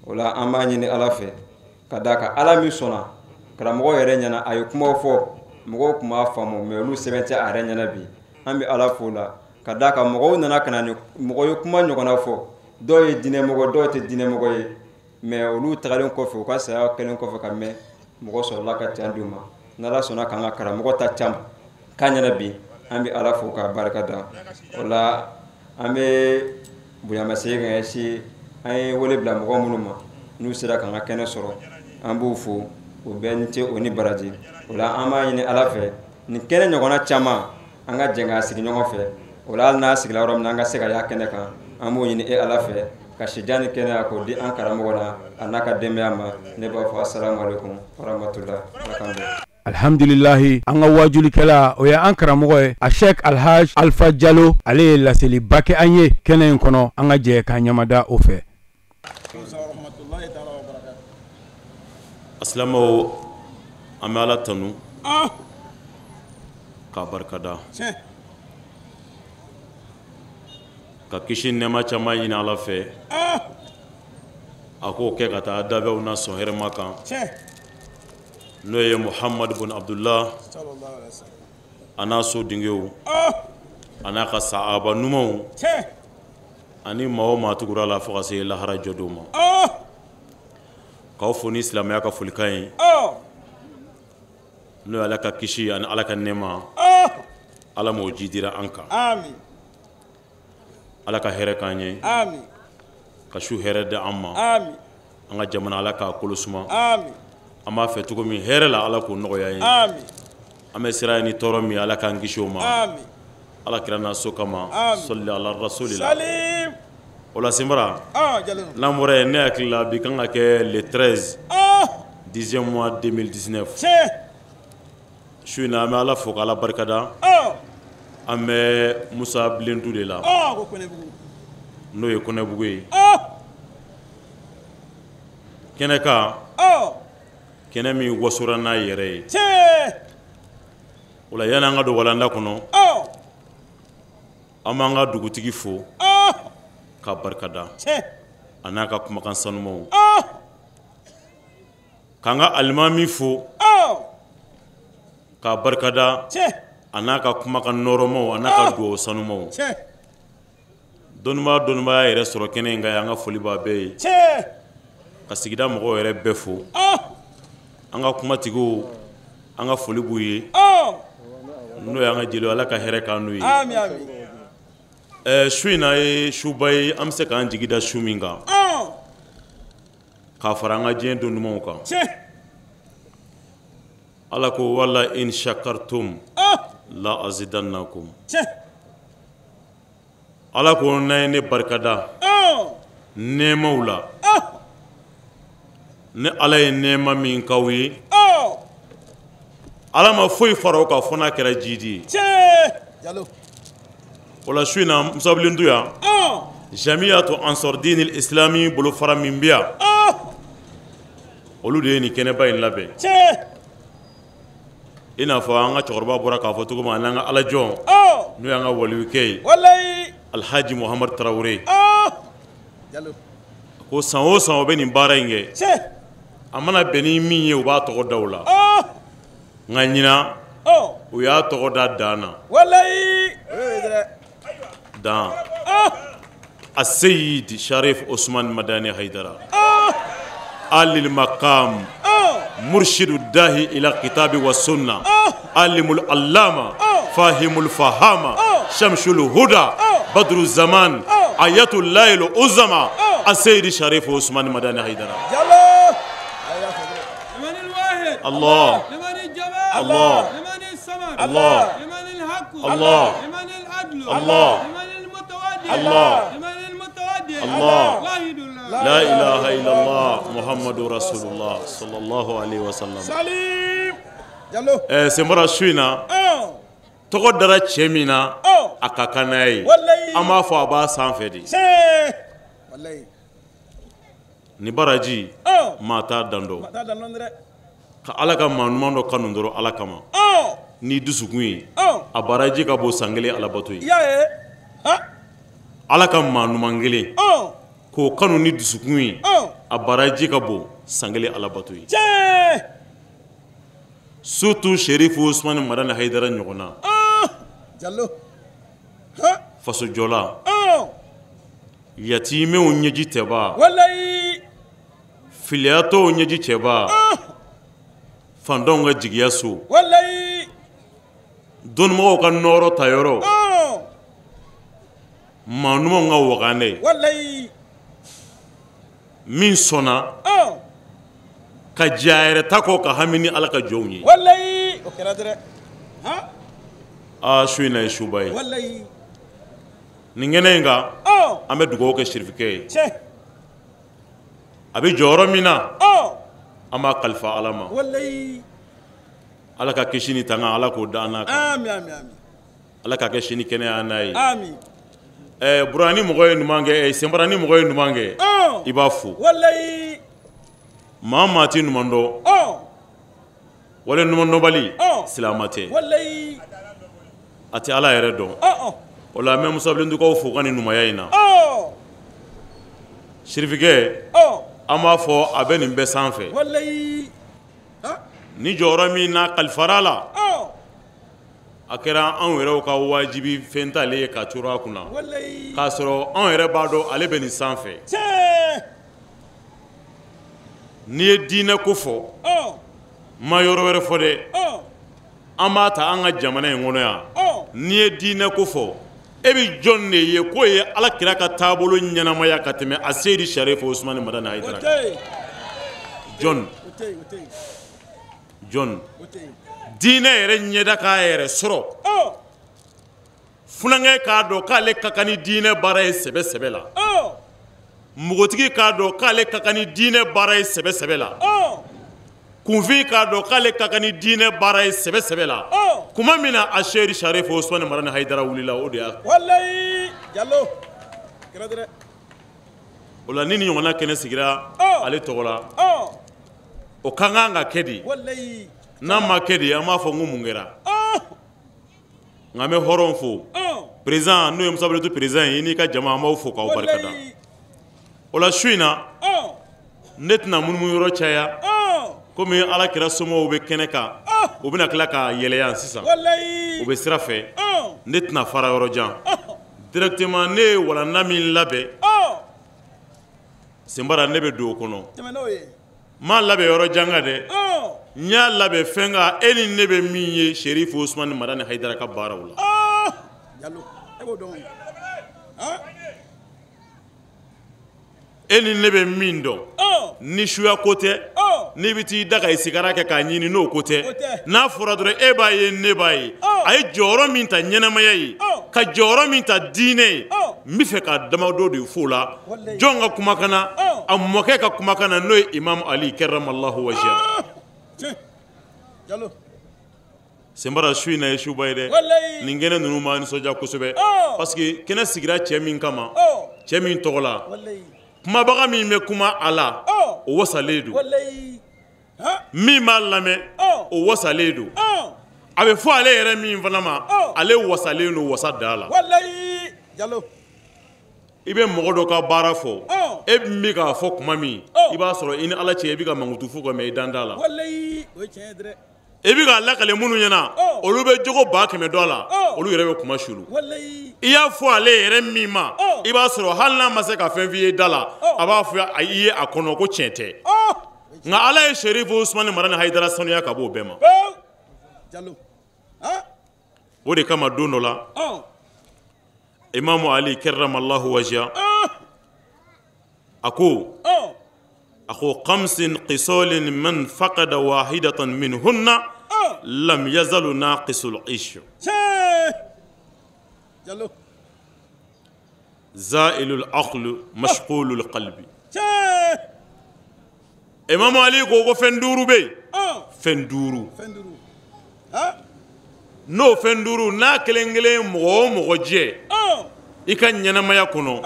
O la, an b'a ɲini Ala fɛ, ka d'a kan Ala min sɔnna karamɔgɔ yɛrɛ ɲɛna, a ye kumaw fɔ, mɔgɔw tun b'a faamu, mɛ olu sɛbɛn tɛ a yɛrɛ ɲɛna bi. An bɛ Ala fo la, ka d'a kan mɔgɔw nana ka na ni mɔgɔ ye kuma ɲɔgɔnna fɔ, dɔw ye diinɛmɔgɔ, dɔw tɛ diinɛmɔgɔ ye, mɛ olu tagalen kɔfɛ, u ka saya kɛlen kɔfɛ ka mɛn, mɔgɔ sɔrɔla ka can d'u ma. N'Ala sɔnna k'an ka karamɔgɔ ta can k'a ɲɛna bi, an bɛ Ala fo k'a barika da. O la, an bɛ bonyamasegin ka ɲɛsin an ye wele bila mɔgɔ minnu ma, n'u sera k'an ka kɛnɛ sɔrɔ, an b'u fo, o bɛɛ ni ce, o ni baraji. O la, an b'a ɲini Ala fɛ, nin kɛnɛ ɲɔgɔnna caman, an ka jɛ k'a sigi ɲɔgɔn fɛ. O la, hali n'a sigila yɔrɔ min na, an ka se ka y'a kɛnɛ kan. An b'o ɲini e Ala fɛ ka sijan ni kɛnɛya k'o di an karamɔgɔ la, a n'a ka denbaya ma. Ne b'a fɔ asalamu aleykum warahmatulah, Ala k'an bɛn. Alhamdulilahi, an ka wajulikɛla, o ye an karamɔgɔ ye, a Sheikh Alhaj Alpha Jalo, ale ye laseliba kɛ an ye kɛnɛ in kɔnɔ. An ka jɛ k'an ɲamada o fɛ. Asilamɛw, an bɛ Ala tanu k'a barikada, ka kisi nɛɛma caman ɲini Ala fɛ, a k'o kɛ ka taa dabɛw na sɔn hɛrɛma kan, n'o ye Muhamadu bun Abdullah, a n'a so dingew, a n'a ka sahaba ɲumanw, ani maa o maa tugura la fo ka se lahara jɔdon ma. K'aw fo ni silamɛya ka folikan ye, n'o ye Ala ka kisi ani Ala ka nɛɛma, Ala m'o ji dira an kan. Ala ka hɛrɛ k'an ye, ka su hɛrɛ di an ma. An ka jamana, Ala k'a kolo suma. An b'a fɛ cogo min hɛrɛ la, Ala k'o nɔgɔya ye. An bɛ sira ye ni tɔɔrɔ min, Ala k'an kisi o ma, Ala kira n'a so kama. Sɔli ala rasulila. O la, Senbara, n'an bɔra yen, ne hakili la bi kan ka kɛ le 13 dixième mois 2019. Su in na, an bɛ Ala fo k'Ala barikada. An bɛ Musa Bilentu de la, n'o ye Kɔnɛbugu ye, kɛnɛ kan, kɛnɛ min wasora n'a yɛrɛ ye. O la, yanni an ka don walanda kɔnɔ, an b'an ka dugutigi fo k'a barikada, a n'a ka kumakan sanumaw, k'an ka alimami fo k'a barikada, a n'a ka kumakan nɔrɔmaw, a n'a ka dugawu sanumaw. Dɔnnibaa dɔnnibaa yɛrɛ sɔrɔ kɛnɛ in kan, an ka foli b'a bɛɛ ye, ka sigida mɔgɔw yɛrɛ bɛɛ fo. An ka kumatigiw, an ka foli b'u ye, n'o y'an ka jeliw. Ala ka hɛrɛ k'an n'u ye. Su in na ye suba ye, an bɛ se k'an jigi da su min kan k'a fara an ka diɲɛ don dumanw kan. Ala ko: wala in shakartum la azidannakum. Ala ko n'a ye ne barikada nɛɛmaw la, ni Ala ye nɛɛma min k'aw ye, Ala ma foyi fara o kan fo n'a kɛra jidi ye. O la, su in na, Musabilentu yan, Jamiyatu Ansar Dini Islami bolofara min bɛ yan, olu de ye nin kɛnɛba in labɛn. I n'a fɔ an ka cɛkɔrɔba bɔra k'a fɔ cogo min an'an ka alajɔn n'o y'an ka waliyukɛ ye Alhaji Muhamadu Tarawele ko san o san o bɛ nin baara in kɛ a mana bɛn ni min ye u b'a tɔgɔ da o la nka ɲinan u y'a tɔgɔ da dan na dan Aseyidi Sharif Osman Madani Haidara alil makam murshidu dahi ila kitabi wa sunna alimul allama fahimul fahama shamsul huda badru zaman ayatul layl uzama Aseyidi Sharif Osman Madani Haidara Allah Allah Allah Allah Allah Allah Allah La ilaha illallah Muhammadu Rasulullah sallallahu alaihi wasallam. Senbɔra su in na tɔgɔ dara cɛ min na a ka kan n'a ye an b'a fɔ a b'a sanfɛ de ni baraji maa t'a dan dɔn ka Ala ka maa ɲuman dɔ kanu dɔrɔn Ala kama n'i dusukun ye a baraji ka bon san kelen alabato ye Ala ka maa ɲuman kelen k'o kanu ni dusukun ye a baraji ka bon san kelen alabato ye surtout Sherifu Usumani Madani Hayidara ɲɔgɔn na fasojɔla yatimɛw ɲɛji tɛba filiyatɔw ɲɛji cɛba fantanw ka jigiya so dɔnnimɔgɔw ka nɔɔrɔ ta yɔrɔ maa ɲumanw ka waganɛ min sɔnna ka jɛ a yɛrɛ ta kɔ ka hami ni Ala ka jɔnw ye aa su in na ye suba ye nin kɛnɛ in kan an bɛ dugawu kɛ sirifikɛ ye a bɛ jɔyɔrɔ min na an b'a kalifa Ala ma Ala ka kisi ni tanga Ala k'o da an n'a kan Ala ka kɛ sini kɛnɛya n'a ye Bura ni mɔgɔ ye ɲuman kɛ Senbara ni mɔgɔ ye ɲuman kɛ i b'a fo maa maa tɛ ɲuman dɔn wale ɲuman dɔnbali silamɛ tɛ a tɛ Ala yɛrɛ dɔn o la an bɛ Musabilendukaw fo ka nin ɲumanya in na Sirifikɛ an b'a fɔ a bɛ nin bɛɛ sanfɛ ni jɔyɔrɔ min n'a kalifara la a kɛra anw yɛrɛw ka wajibi fɛn t'ale ye ka coro a kunna k'a sɔrɔ anw yɛrɛ b'a dɔn ale bɛ nin sanfɛ n'i ye diinɛ ko fɔ ma yɔrɔ wɛrɛ fɔ dɛ an b'a ta an ka jamana in kɔnɔ yan n'i ye diinɛ ko fɔ e bɛ jɔn de ye k'o ye Ala kira ka taabolo ɲɛnamaya ka tɛmɛ a Seyidi Sharifu Usumani Madani Hayidara kan jɔn jɔn diinɛ yɛrɛ ɲɛda k'a yɛrɛ sɔrɔ funankɛ k'a dɔn k'ale ka kan ni diinɛ baara ye sɛbɛ sɛbɛ la npogotigi k'a dɔn k'ale ka kan ni diinɛ baara ye sɛbɛ sɛbɛ la kunfin k'a dɔn k'ale ka kan ni diinɛ baara ye sɛbɛ sɛbɛ la kuma min na a Seyidi Sharifu Usumani Madani Hayidara wulila o de y'a o la ni nin ɲɔgɔnna kɛnɛ sigira ale tɔgɔ la o ka kan ka kɛ de n'a ma kɛ de an b'a fɔ n ko mun kɛra nka an bɛ hɔrɔn fo président n'o ye Musabilentu président ye i n'i ka jama an b'aw fo k'aw barika da o la su in na ne tɛna munumunu yɔrɔ caya komi Ala kira somɔgɔw bɛ kɛnɛ kan u bɛna tila ka yɛlɛ yan sisan u bɛ sira fɛ ne tɛna fara yɔrɔ jan directement ne ye walanda min labɛn Senbara ne bɛ don o kɔnɔ n m'a labɛn yɔrɔ jan kan dɛ n y'a labɛn fɛn kan e ni ne bɛ min ye Sherifu Usumani Madani Hayidara ka baaraw la e ni ne bɛ min dɔn ni suya ko tɛ n'i bɛ t'i da ka i sigara kɛ k'a ɲini n'o ko tɛ n'a fɔra dɔrɔn e b'a ye ne b'a ye a ye jɔyɔrɔ min ta ɲɛnamaya ye ka jɔyɔrɔ min ta diinɛ ye n bɛ fɛ ka damadɔ de f'o la jɔn ka kumakan na a mɔkɛ ka kumakan na n'o ye Imam Ali karamallahu wajha Senbara su in na ye suba ye dɛ nin kɛnɛ ninnu b'a nisɔndiya kosɛbɛ parce que kɛnɛ sigira cɛ min kama cɛ min tɔgɔ la kumabaga min bɛ kuma a la o wasalen don min b'a lamɛn o wasalen don A bɛ fɔ ale yɛrɛ min fana ma, ale wasalen don wasa da la. Walayi Jalo. I bɛ mɔgɔ dɔ ka baara fɔ, e min bɛ k'a fɔ kuma min, i b'a sɔrɔ i ni Ala cɛ i bɛ ka mankutu fɔ ka mɛn i dan t'a la. Walayi o ye tiɲɛ ye dɛ. I bɛ k'a lakale minnu ɲɛna, olu bɛ jogo 100 000 dɔ a la, olu yɛrɛ bɛ kuma sulu. Walayi. I y'a fɔ ale yɛrɛ min ma, i b'a sɔrɔ hali n'a ma se ka fɛn f'i ye da la, a b'a fɔ i ye a kɔnɔ ko tiɲɛ tɛ. Nka Ala ye Serifu Usumani Marani Hayidara sanuya ka bɔ o bɛɛ ma. Jalo. O de kama don dɔ la, Imamu Ali karramallahu wajha, a ko khamsin qisolin man faqada wahidatan minhunna lam yazalu naqisul ish. Jalo. Zailul aql mashghulul qalbi. Imamu Ali ko fɛn duuru bɛ yen. Fɛn duuru. N'o fɛn duuru n'a kelen kelen mɔgɔ o mɔgɔ jɛ i ka ɲɛnamaya kɔnɔ,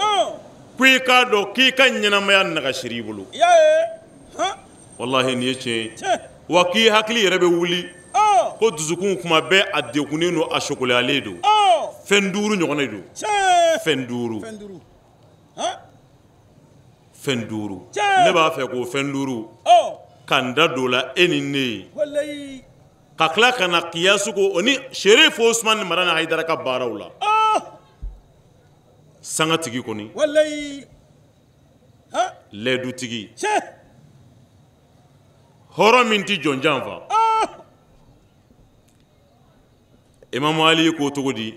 ko i k'a dɔn k'i ka ɲɛnamaya nagasiri i bolo. Walahi nin ye tiɲɛ ye. Wa k'i hakili yɛrɛ bɛ wuli ko dusukun kuma bɛɛ a degunnen don, a sogoyalen don. Fɛn duuru ɲɔgɔn de don. Fɛn duuru. Fɛn duuru. Ne b'a fɛ k'o fɛn duuru ka n da don o la e ni ne ye. Ka tila ka na kiyasu ko o ni Serifu Usumani Marani Hayidara ka baaraw la. Sangatigi kɔni. Walayi. Lɛdutigi. Hɔrɔn min tɛ jɔn janfa. Imamu Ali ko cogo di?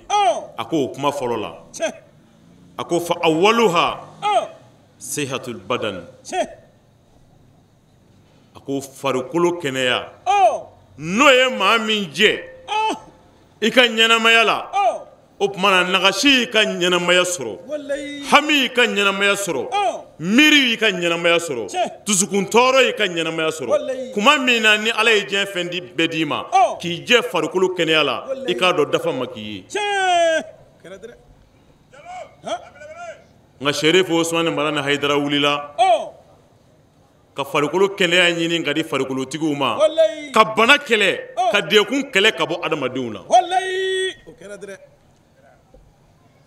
A ko o kuma fɔlɔ la. A ko fa awwaluha sihatul badan. A ko farikolo kɛnɛya. N'o ye maa min jɛ i ka ɲɛnamaya la, o tuma na nagasi y'i ka ɲɛnamaya sɔrɔ, hami y'i ka ɲɛnamaya sɔrɔ, miiri y'i ka ɲɛnamaya sɔrɔ, dusukun tɔɔrɔ y'i ka ɲɛnamaya sɔrɔ. Kuma min na ni Ala ye diɲɛ fɛn di bɛɛ d'i ma, k'i jɛ farikolo kɛnɛya la, i k'a dɔn dafa ma k'i ye. Nka Serifu Usumani Marani Hayidara wulila ka farikolo kɛnɛya ɲini ka di farikolotigiw ma, ka bana kɛlɛ, ka degun kɛlɛ ka bɔ adamadenw na.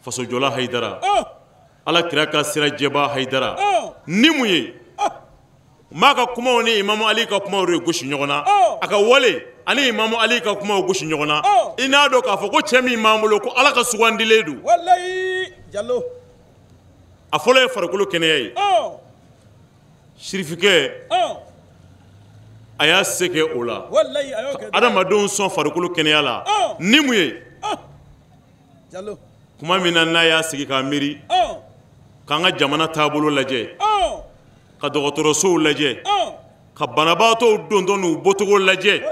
Fasojɔla Hayidara, Ala kira ka sira jɛba Hayidara, ni mun ye maa ka kumaw ni Imamu Ali ka kumaw de gosi ɲɔgɔn na, a ka wale ani Imamu Ali ka kumaw gosi ɲɔgɔn na. I n'a dɔn k'a fɔ ko cɛ min b'an bolo ko Ala ka sugandilen don. Walayi Jalo. A fɔlɔ ye farikolo kɛnɛya ye. Sirifikɛ a y'a se kɛ o la, adamadenw sɔn farikolo kɛnɛya la ni mun ye. Kuma min na n'a y'a sigi k'a miiri, k'an ka jamana taabolo lajɛ, ka dɔgɔtɔrɔsow lajɛ, ka banabaatɔw dontɔ n'u bɔcogo lajɛ,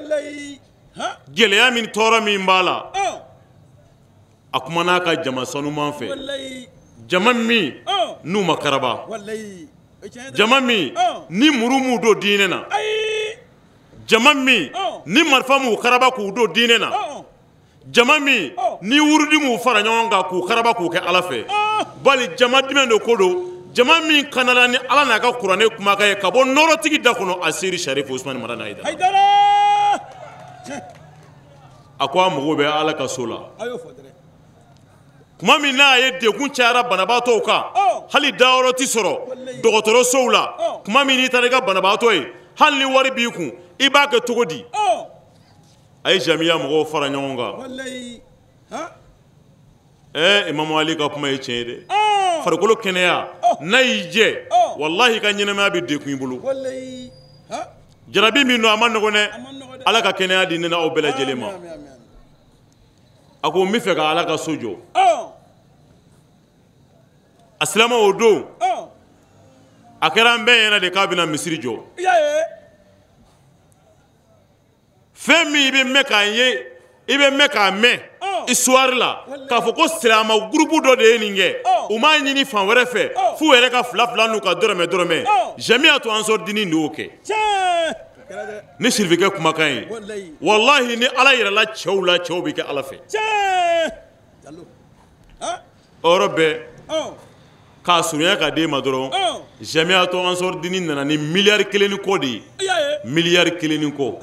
gɛlɛya min tɔɔrɔ min b'a la, a kumana a ka jama sanuman fɛ, jama min n'u ma karaba, jama min ni muru m'u don diinɛ na, jama min ni marifa m'u karaba k'u don diinɛ na, jama min ni wurudi m'u fara ɲɔgɔn kan k'u karaba k'u kɛ Ala fɛ. Bali jama jumɛn de ko don? Jama min kanala ni Ala n'a ka kuranɛ kumakan ye ka bɔ nɔɔrɔtigi da kɔnɔ, a seri Serifu Usumani Marani Hayidara. A ko a mago bɛ Ala ka so la. Kuma min n'a ye degun cayara banabaatɔw kan, hali dayɔrɔ ti sɔrɔ dɔgɔtɔrɔsow la, kuma min n'i taara i ka banabaatɔ ye, hali ni wari b'i kun, i b'a kɛ cogo di? A ye jamiya mɔgɔw fara ɲɔgɔn kan. Imamu Ali ka kuma ye tiɲɛ ye dɛ. Farikolo kɛnɛya n'a y'i jɛ, walahi i ka ɲɛnamaya bɛ degun i bolo. Jarabi min don a ma nɔgɔn dɛ. Ala ka kɛnɛya di ne n'aw bɛɛ lajɛlen ma. A ko n bɛ fɛ ka Ala ka so jɔ. A silamɛ o don, a kɛra an bɛɛ ɲɛna de k'a bɛna misiri jɔ. Fɛn min i bɛ mɛn k'a ye, i bɛ mɛn k'a mɛn histoire la, k'a fɔ ko silamɛ groupe dɔ de ye nin kɛ, u m'a ɲini fan wɛrɛ fɛ f'u yɛrɛ ka fila fila n'u ka dɔrɔmɛ dɔrɔmɛ. Jamiatu Ansar Dini de y'o kɛ. Ni sirifikɛ kumakan ye, walahi ni Ala yɛrɛla cɛw la, cɛw bɛ kɛ Ala fɛ. O yɔrɔ bɛɛ k'a surunya ka d'e ma dɔrɔn, Jamiatu Ansar Dini nana ni miliyari 1 ni kɔ de ye, miliyari 1 ni kɔ.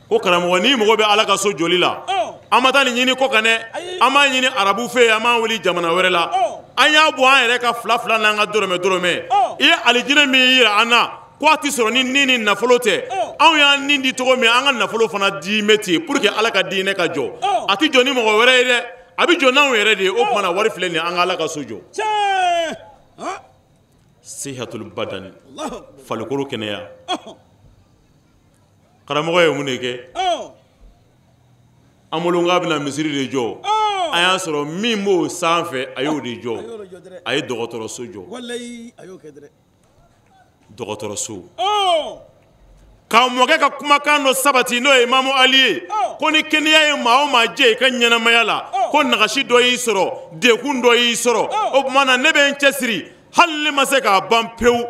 Ko karamɔgɔ n'i mago bɛ Ala ka so joli la, an ma taa nin ɲini kɔ kan dɛ, an b'a ɲini arabu fɛ yen, an b'a wuli jamana wɛrɛ la, an y'a bɔ an yɛrɛ ka fila fila n'an ka dɔrɔmɛ dɔrɔmɛ. I ye alijinɛ min yira an na ko a tɛ sɔrɔ ni ni ni nafolo tɛ, anw y'an ni di cogo min, an ka nafolo fana di bɛ ten pour que Ala ka diinɛ ka jɔ. A tɛ jɔ ni mɔgɔ wɛrɛ ye dɛ, a bɛ jɔ n'anw yɛrɛ de ye. O tuma na wari filɛ nin ye, an ka Ala ka so jɔ. Sihatul badani, farikolo kɛnɛya. Karamɔgɔ ye mun de kɛ? An bolo k'a bɛna misiri de jɔ, an y'a sɔrɔ min b'o sanfɛ a y'o de jɔ. A ye dɔgɔtɔrɔso jɔ. Dɔgɔtɔrɔso. K'a mɔkɛ ka kumakan dɔ sabati, n'o ye Imamu Ali ye, ko ni kɛnɛya ye maa o maa jɛ i ka ɲɛnamaya la, ko nagasi dɔ y'i sɔrɔ, degun dɔ y'i sɔrɔ, o tuma na ne bɛ n cɛsiri, hali ne ma se k'a ban pewu,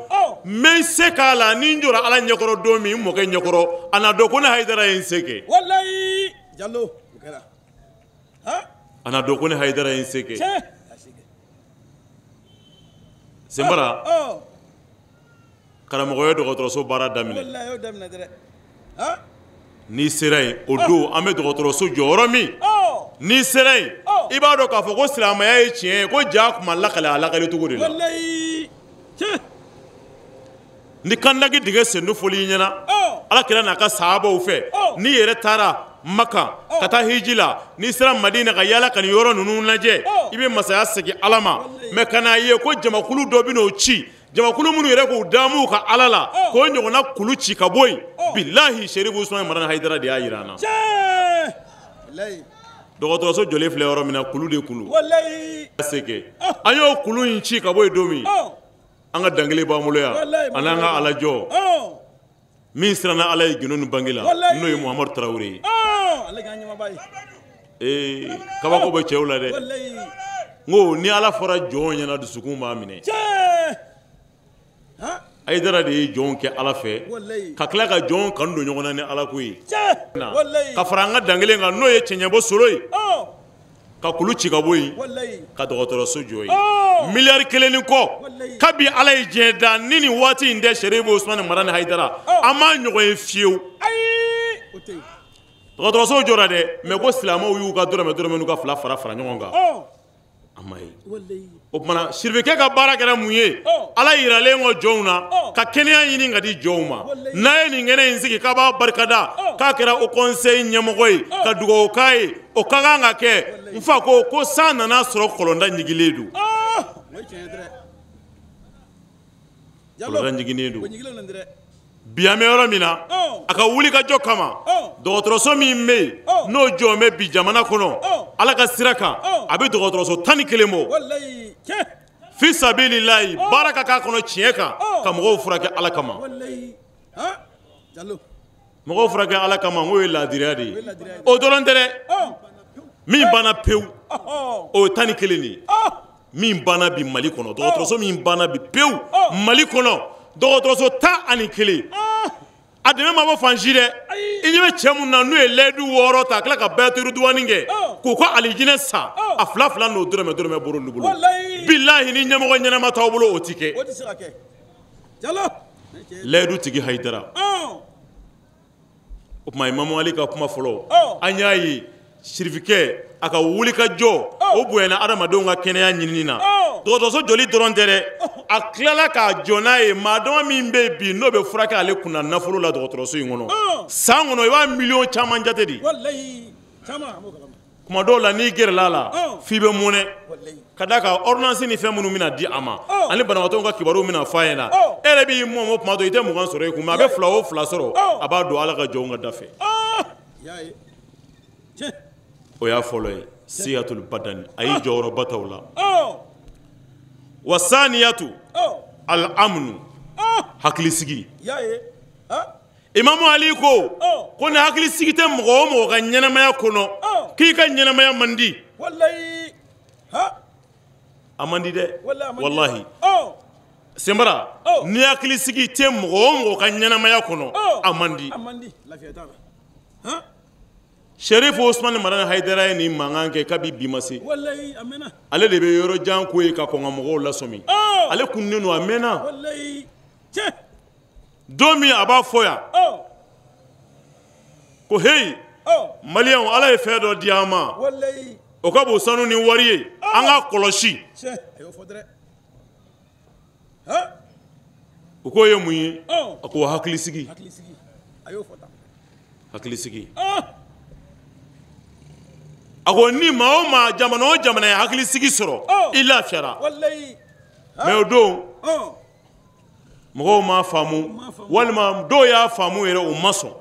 n bɛ n se k'a la, ni n jɔra Ala ɲɛkɔrɔ don min, n mɔkɛ ɲɛkɔrɔ, a na dɔn ko ne Hayidara ye n se kɛ. Walayi Jalo, o kɛra. A na dɔn ko ne Hayidara ye n se kɛ. Senbara, karamɔgɔ ye dɔgɔtɔrɔso baara daminɛ. N'i sera yen, o don an bɛ dɔgɔtɔrɔso jɔyɔrɔ min, n'i sera yen, i b'a dɔn k'a fɔ ko silamɛya ye tiɲɛ ye, ko ja tun ma lakale a lakale cogo de la. Ni kandaki dingɛ sendu fɔli i ɲɛna, Ala kira n'a ka sahabaw fɛ, n'i yɛrɛ taara Maka ka taa hiji la, n'i sera Madina ka yaala ka nin yɔrɔ ninnu lajɛ, i bɛ masaya segin Ala ma. Mais ka n'a ye ko jamakulu dɔ bɛ n'o ci, jamakulu minnu yɛrɛ k'u damu ka Ala la, k'o ɲɔgɔnna kulu ci ka bɔ yen, bilahi Serifu Usumani Marani Hayidara de y'a jira an na. Dɔgɔtɔrɔso jɔlen filɛ yɔrɔ min na, kulu de kulu. Se kɛ an y'o kulu in ci ka bɔ yen don min, an ka dankelen b'an bolo yan, ani an ka alajɔ min siranna Ala ye gindo ni bange la, n'o ye Muhamadu Tarawele ye. Ee, kabako bɛ cɛw la dɛ. N ko ni Ala fɔra jɔn ɲɛna, dusukun b'a minɛ. Hayidara de ye jɔnw kɛ Ala fɛ, ka tila ka jɔnw kanu don ɲɔgɔn na ni Ala ko ye, ka fara an ka dankelen kan, n'o ye cɛncɛnbɔ solo ye, ka kulu ci ka bɔ yen, ka dɔgɔtɔrɔso jɔ yen. Miliyari kelen ni kɔ, kabi Ala ye diɲɛ da ni nin waati in tɛ, Serifu Usumani Marani Hayidara, an m'a ɲɔgɔn ye fiyewu. Dɔgɔtɔrɔso jɔra dɛ, mais ko silamɛw y'u ka dɔrɔmɛ dɔrɔmɛ n'u ka fila fara fara ɲɔgɔn kan, a ma ye. O tuma sirifikɛ ka baara kɛra mun ye? Ala yiralen kɔ jɔnw na, ka kɛnɛya ɲini ka di jɔnw ma. N'a ye nin kɛnɛ in sigi k'a b'a barikada, k'a kɛra o conseil ɲɛmɔgɔ ye, ka dugawu k'a ye, o ka kan ka kɛ. N fa ko ko san nana sɔrɔ kɔlɔnda ɲigilen don. Kɔlɔnda ɲiginnen don. Bi an bɛ yɔrɔ min na, a ka wuli ka jɔ kama, dɔgɔtɔrɔso min bɛ yen n'o jɔn bɛ bi jamana kɔnɔ, Ala ka sira kan, a bɛ dɔgɔtɔrɔso 11 bɔ. Fi sabililayi, baara ka k'a kɔnɔ tiɲɛ kan, ka mɔgɔw furakɛ Ala kama. Mɔgɔw furakɛ Ala kama, n k'o ye laadiriya de ye. O dɔrɔn tɛ dɛ, min banna pewu, o ye 11 de ye. Min banna bi Mali kɔnɔ, dɔgɔtɔrɔso min banna bi pewu Mali kɔnɔ, dɔgɔtɔrɔso 11. A dɛmɛ ma bɔ fan si dɛ. I ɲɛ bɛ cɛ mun na n'u ye layidu 6 ta, ka tila ka bayaturu duwani kɛ, k'u ka alijinɛ san, a fila fila n'o dɔrɔmɛ dɔrɔmɛ bɔr'olu bolo. Bilahi ni ɲɛmɔgɔ ɲɛnama t'aw bolo, o ti kɛ. Layidu tigi Hayidara. O tuma Imamu Ali ka kuma fɔlɔ, an y'a ye sirifikɛ a ka wuli ka jɔ, o bonyana adamadenw ka kɛnɛya ɲinini na. Dɔgɔtɔrɔso jɔli dɔrɔn tɛ dɛ, a tilala k'a jɔ n'a ye. Maa dama min bɛ yen bi n'o bɛ furakɛ ale kunna nafolo la dɔgɔtɔrɔso in kɔnɔ, san kɔnɔ i b'a miliyɔn caman jate de. Kuma dɔw la n'i gɛrɛla a la, f'i bɛ mɔnɛ, ka d'a kan ordonnance ni fɛn minnu bɛna di a ma, ani banabaatɔw ka kibaruw bɛna f'a ɲɛna, e yɛrɛ b'i mɔ kuma dɔ i tɛ 20 sɔrɔ i kun, mais a bɛ 2 o 2 sɔrɔ, a b'a don Ala ka jɔnw ka da fɛ. O y'a fɔlɔ ye, siyatul badani, a y'i jɔyɔrɔba ta o la. Wa saniyatu al amnu, hakilisigi. Imamu Ali ko ko ni hakilisigi tɛ mɔgɔ o mɔgɔ ka ɲɛnamaya kɔnɔ, k'i ka ɲɛnamaya man di. A man di dɛ, walahi. Senbara, ni hakilisigi tɛ mɔgɔ o mɔgɔ ka ɲɛnamaya kɔnɔ, a man di. Serifu Usumani Marani Hayidara ye nin mankan kɛ kabi bi ma se. Ale de bɛ yɔrɔ jan ko ye ka kɔn ka mɔgɔw lasɔmi. Ale kunnen don a mɛnna. Don min a b'a fɔ yan, Ko heyi, maliyɛnw, Ala ye fɛn dɔ di an ma, o ka bon sanu ni wari ye, an k'a kɔlɔsi. O k'o ye mun ye? A ko hakilisigi. Hakilisigi. A ko ni maa o maa, jamana o jamana ye hakilisigi sɔrɔ, i lafiyara. Mais o don mɔgɔw m'a faamu, walima dɔw y'a faamu yɛrɛ, u ma sɔn.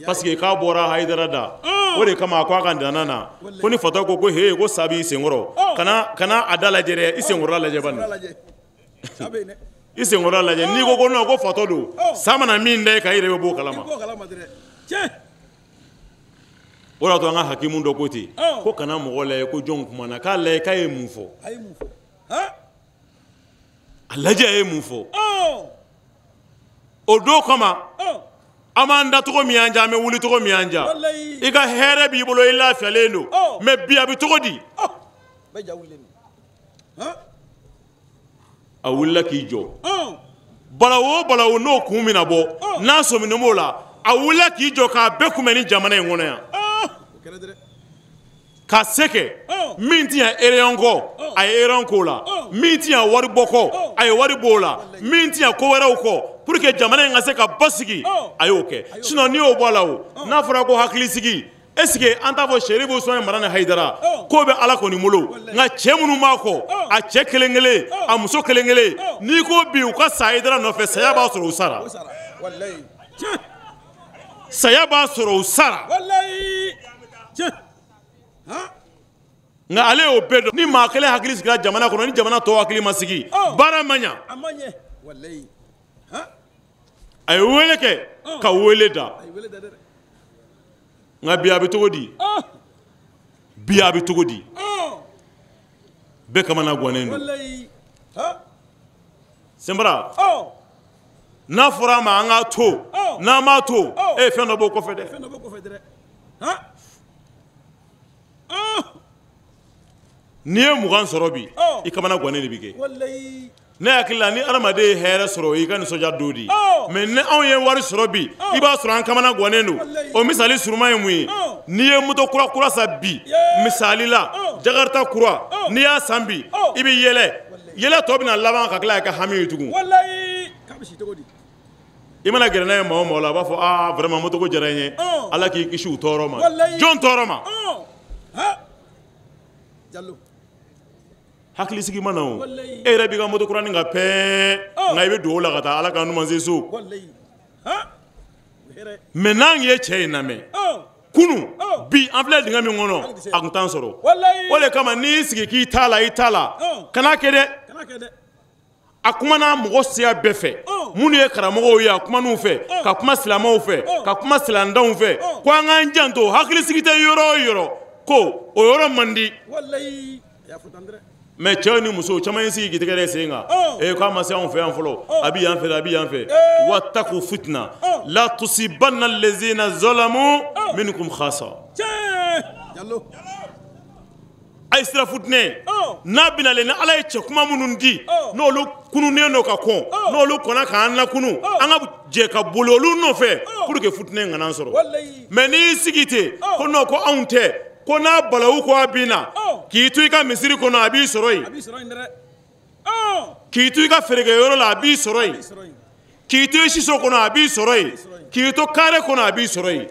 Parce que k'a bɔra Hayidara da, o de kama a ko a ka danna na ko ni fatɔ ko he, ko sa b'i senkɔrɔ, kana a da lajɛ dɛ, i senkɔrɔla lajɛ bani. I senkɔrɔla lajɛ. N'i ko non, ko fatɔ don, sa mana min da i kan, i yɛrɛ bɛ b'o kalama. O de y'a to an ka hakimu dɔ ko ten, ko kana mɔgɔ lajɛ ko jɔn kumana, k'a lajɛ k'a ye mun fɔ. A lajɛ a ye mun fɔ. O don kama, an b'an da cogo min y'an diya, an bɛ wuli cogo min y'an diya. I ka hɛrɛ b'i bolo, i lafiyalen don. Mais bi a bɛ cogo di? A wulila k'i jɔ. Balawu o balawu n'o kun bɛna bɔ, n'a sɔminen b'o la, a wulila k'i jɔ k'a bɛɛ kunbɛn ni jamana in kɔnɔ yan. Ka se kɛ min ti yan ereyɔn kɔ, a ye ereyɔn k'o la. Min ti yan wari bɔ kɔ, a ye wari b'o la. Min ti yan ko wɛrɛw kɔ, pour que jamana in ka se ka basigi, a y'o kɛ. Sinon n'i y'o bɔ a la o, n'a fɔra ko hakilisigi, est ce que an t'a fɔ Serifu Usumani Madani Hayidara k'o bɛ Ala kɔni bolo, nka cɛ minnu b'a kɔ, a cɛ kelen kelen, a muso kelen kelen, n'i ko bi u ka sa Hayidara nɔfɛ, saya b'a sɔrɔ u sara. Saya b'a sɔrɔ u sara. Nka ale y'o bɛɛ dɔn. Ni maa kelen hakili sigira jamana kɔnɔ, ni jamana tɔw hakili ma sigi, baara ma ɲa. A ye wele kɛ ka wele da. Nka bi a bɛ cogo di? Bi a bɛ cogo di? Bɛɛ kamana gannen don. Senbara, n'a fɔra a ma an k'a to, n'an m'a to, e fɛn dɔ b'o kɔfɛ dɛ. N'i ye 20 sɔrɔ bi, i kamana gannen de bɛ kɛ. Ne hakili la ni adamaden ye hɛrɛ sɔrɔ, i ka nisɔndiya don di. Mais ni anw ye wari sɔrɔ bi, i b'a sɔrɔ an kamana gannen don. O misali surunman ye mun ye? N'i ye moto kura kura san bi, misali la Jakarta kura, n'i y'a san bi, i bɛ yɛlɛ. Yɛlɛ tɔ bɛna laban ka tila ka kɛ hami ye tugun. I mana gɛrɛ n'a ye maa o maa la, a b'a fɔ aa vraiment moto ko diyara n ye, Ala k'i kisi u tɔɔrɔ ma. Jɔn tɔɔrɔ ma? Hakilisigi ma na o. E yɛrɛ b'i ka moto kuranin kan pɛɛ, nka i bɛ don o la ka taa Ala ka numan se so. Mais n'an ye cɛ in lamɛn kunun, bi an filɛ dingɛ min kɔnɔ, a tun t'an sɔrɔ. O de kama n'i y'i sigi k'i t'a la, i t'a la, kana kɛ dɛ. A kumana mɔgɔ siya bɛɛ fɛ, minnu ye karamɔgɔw ye, a kuman'u fɛ, ka kuma silamɛw fɛ, ka kuma silantanw fɛ, ko an k'an janto, hakilisigi tɛ yɔrɔ o yɔrɔ, ko o yɔrɔ man di. Mais cɛw ni musow caman y'i sigi k'i tɛgɛ da sen kan, ee k'a ma se anw fɛ yan fɔlɔ, a bɛ yan fɛ, a bɛ yan fɛ. Wattaqu fitna la tusibanna allazina zalamu minkum khassa. A ye sira futinɛ n'a bɛna le, ni Ala ye cɛ kuma minnu di, n'olu kununnen don ka kɔn, n'olu kɔnna k'an lakunu, an ka jɛ ka boli olu nɔfɛ pour que futinɛ kana an sɔrɔ. Mais n'i y'i sigi ten ko non, ko anw tɛ, ko n'a balawu ko a bɛ na, k'i to i ka misiri kɔnɔ, a b'i sɔrɔ yen. K'i to i ka feerekɛyɔrɔ la, a b'i sɔrɔ yen. K'i to i siso kɔnɔ, a b'i sɔrɔ yen. K'i to kare kɔnɔ, a b'i sɔrɔ yen.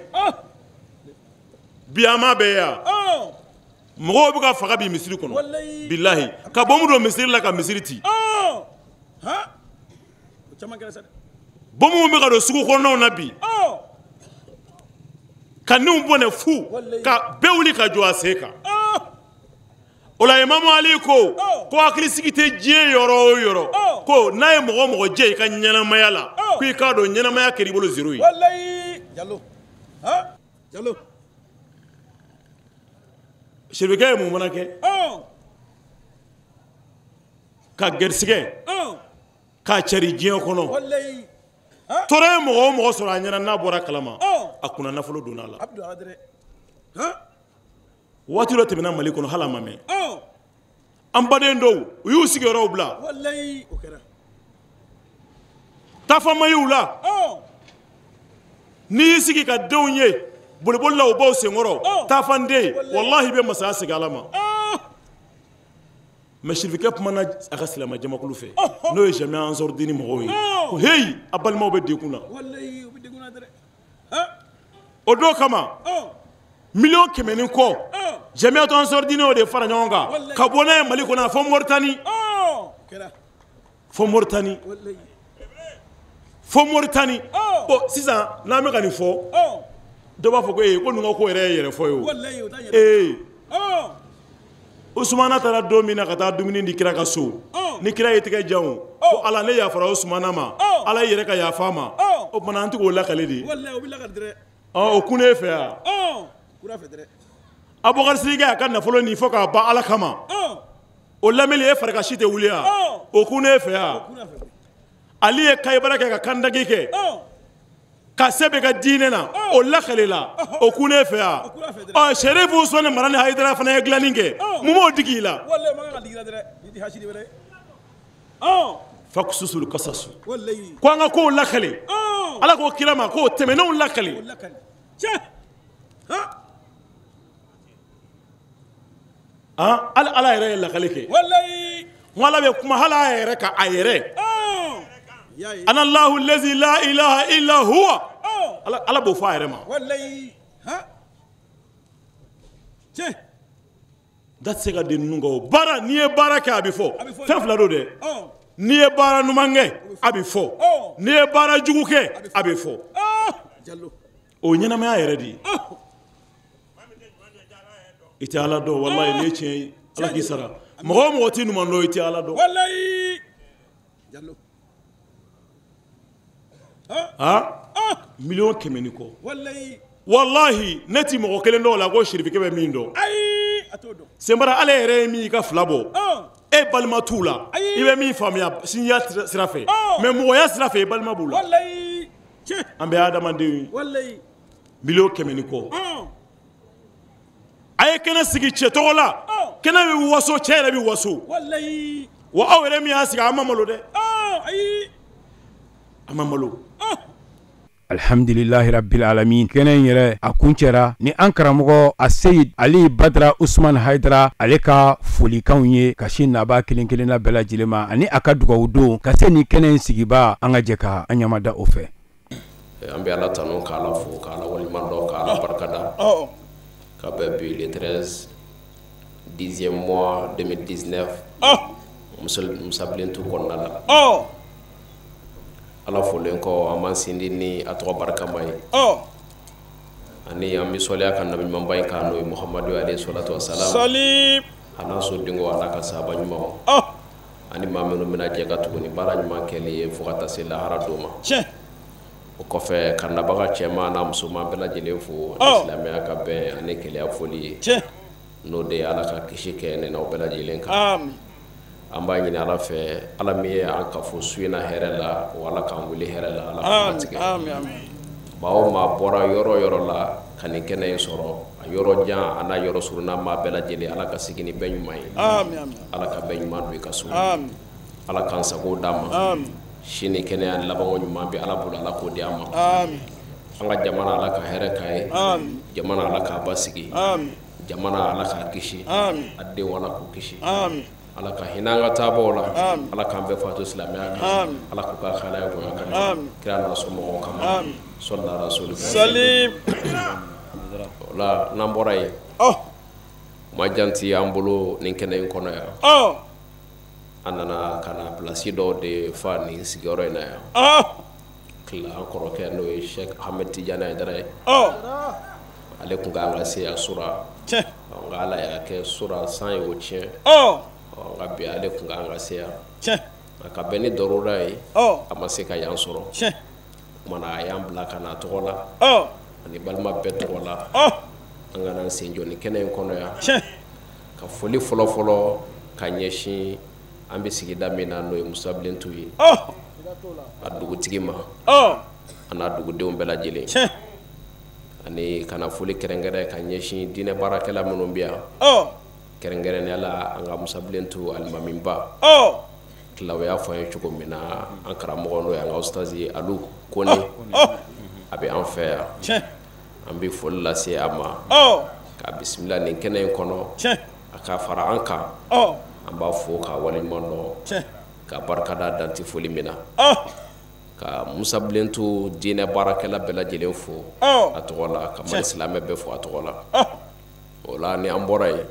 Bi an m'a bɛɛ ye yan. Mɔgɔw bɛ ka faga bi misiri kɔnɔ, bilahi, ka bɔnbu don misiri la ka misiri ci. Bɔnbu bɛ ka don sugu kɔnɔnaw na bi, ka niw bɔnɛ fu, ka bɛɛ wuli ka jɔ a sen kan. O la Imamu Ali ko ko hakilisigi tɛ diɲɛ yɔrɔ o yɔrɔ, ko n'a ye mɔgɔ o mɔgɔ jɛ i ka ɲɛnamaya la, ko i k'a dɔn ɲɛnamaya kɛr'i bolo zéro ye. Serifukɛ ye mun fana kɛ? Ka garisigɛ k'a cari diɲɛ kɔnɔ. Tɔɔrɔ ye mɔgɔ o mɔgɔ sɔrɔ a ɲɛna n'a bɔra kalama, a kunna nafolo donna a la. Waati dɔ tɛmɛna Mali kɔnɔ, hali a ma mɛn. An baden dɔw, u y'u sigiyɔrɔw bila. Tafama y'u la. N'i y'i sigi ka denw ye boliboli la u b'aw senkɔrɔ taafanden walahi i bɛ masaya segin Ala ma. Mais sirifikɛ kumana a ka silamɛ jamakulu fɛ n'o ye Jamia Ansɔrɔdini mɔgɔw ye ko heyi a balimaw bɛ degun na. O don kama 100 000 000 ni kɔ Jamia Ansɔrɔdini o de fara ɲɔgɔn kan ka bɔ n'a ye Mali kɔnɔ fo Moritani. Fo Moritani. Fo Moritani. Bon sisan n'an bɛ ka nin fɔ dɔ b'a fɔ ko ee ko ninnu ka ko yɛrɛ ye yɛrɛfɔ ye o. Ee Usumana taara don min na ka taa dumuni di kira ka so ni kira ye tɛgɛ jan o ko Ala ne yafara Usumana ma Ala i yɛrɛ ka yafa a ma o tuma an tɛ k'o lakale de. O kun e fɛ yan. Abubakar Sidiki y'a ka nafolo nin fɔ k'a ban Ala kama o lamɛnni e farikasi tɛ wuli yan o kun e fɛ yan. Ali ye kayibara kɛ ka kandaki kɛ ka se bɛ ka diinɛ na o lakale la o kun e fɛ yan. Ɔ Serifu Usumani Marani Hayidara fana ye dilanni kɛ mun b'o digi i la. Fakususul kasasu ko an ka kow lakale Ala ko kira ma k'o tɛmɛnenw lakale. Hali Ala yɛrɛ ye lakale kɛ. N ko Ala bɛ kuma hali a yɛrɛ kan a yɛrɛ. Ana Allahu lazi la ilaha illa huwa. Ala b'o fɔ a yɛrɛ ma. Da tɛ se ka den ninnu kan o. Baara n'i ye baara kɛ a bɛ fɔ. Fɛn fila don dɛ. N'i ye baara ɲuman kɛ a bɛ fɔ. N'i ye baara jugu kɛ a bɛ fɔ. O ye ɲɛnamaya yɛrɛ de ye. I tɛ Ala dɔn walayi nin ye tiɲɛ ye Ala k'i sara. Mɔgɔ o mɔgɔ t'i ɲuman dɔn i tɛ Ala dɔn. 100 000 000 ni kɔ. Walahi ne ti mɔgɔ kelen dɔw la ko sirifikɛ bɛ min dɔn. Senbara ale yɛrɛ ye min i ka fila bɔ e balima t'u la i bɛ min faamuya sinjiya sira fɛ mais mɔgɔya sira fɛ i balima b'u la. An bɛ adamadenw ye 100 000 000 ni kɔ. A ye kɛnɛ sigi cɛ tɔgɔ la kɛnɛ bɛ waso cɛ yɛrɛ bɛ waso wa aw yɛrɛ min y'a sigi an ma malo dɛ an ma malo. Alhamdulilahi rabbil alamin kɛnɛ in yɛrɛ a kuncɛra ni an karamɔgɔ a Seyid Ali Badara Usman Hayidara ale ka folikanw ye ka sin nabaa kelen kelenna bɛɛ lajɛlen ma ani a ka dugawu don ka se ni kɛnɛ in sigiba an ka jɛ ka an ɲamada o fɛ. An bɛ Ala tanu k'Ala fo k'Ala waleɲuman dɔn k'Ala barikada ka bɛn bi le 13 10e mois 2019 Musa Bilentu kɔnɔna la. Ala folen kɔ an b'an sindi ni a tɔgɔ barikama ye ani an bɛ sɔliya ka nabi ɲumanba in kan n'o ye Muhamadu alayhi salatu wa salam a n'a sodenko a n'a ka sahaba ɲumanw ani maa minnu bɛna jɛ ka tugu ni baara ɲuman kɛli ye fo ka taa se lahara don ma. O kɔfɛ ka nabaga cɛman n'a musoman bɛɛ lajɛlen fo ani silamɛya ka bɛn ani keleya foli ye n'o de ye Ala ka kisi kɛ ne n'aw bɛɛ lajɛlen kan. An b'a ɲini Ala fɛ Ala min ye an kafo su in na hɛrɛ la o Ala k'an wuli hɛrɛ la Ala k'an latigɛ. Maa o maa bɔra yɔrɔ yɔrɔ la ka nin kɛnɛ in sɔrɔ a yɔrɔ jan a n'a yɔrɔ surunna maa bɛɛ lajɛlen Ala ka segin ni bɛɛ ɲuman ye. Ala ka bɛɛ ɲuman don i ka so. Ala k'an sago d'an ma. Sini kɛnɛya labanko ɲuman bɛ Ala bolo Ala k'o di an ma. An ka jamana Ala ka hɛrɛ k'a ye. Jamana Ala k'a basigi. Jamana Ala k'a kisi. A denw Ala k'u kisi. Ala ka hinɛ an ka taabaaw la. Ala k'an bɛɛ faatu silamɛya kan. Ala k'u ka halaya bonya kama. Kira n'a somɔgɔw kama. Sɔli rasuli. O la n'an bɔra yen. Ma janti an bolo nin kɛnɛ in kɔnɔ yan. An nana ka na pilasi dɔw de fa nin sigiyɔrɔ in na yan. Tila an kɔrɔkɛ n'o ye Sɛki Ahmed Tijani Hayidara ye. Ale tun kan ka se yan sura. Nka Ala y'a kɛ sura san ye o tiɲɛ. Nka bi ale tun kan ka se yan. Nka ka bɛn ni darura ye a ma se ka yan sɔrɔ. O tuma na a y'an bila ka na tɔgɔ la. Ani balima bɛɛ tɔgɔ la. An ka n'an sen jɔ nin kɛnɛ in kɔnɔ yan. Ka foli fɔlɔ fɔlɔ ka ɲɛsin an bɛ sigida min na n'o ye Musa Bilentu ye. A dugutigi ma. A n'a dugudenw bɛɛ lajɛlen. Ani ka na foli kɛrɛnkɛrɛn ka ɲɛsin diinɛ baarakɛla minnu bɛ yan. Kɛrɛnkɛrɛnnenya la an ka Musa Bilentu alimamiba. Tila o y'a fɔ an ye cogo min na an karamɔgɔ n'o ye an ka ustazi Alu Kone. A bɛ an fɛ yan, an bɛ foli lase a ma, ka bisimila nin kɛnɛ in kɔnɔ, a ka fara an kan, an b'a fo k'a waleɲuman dɔn, ka barikada danti foli min na, ka Musa Bilentu diinɛ baarakɛla bɛɛ lajɛlen fo a tɔgɔ la, ka Mali silamɛ bɛɛ fo a tɔgɔ la. O la ni an bɔra yen,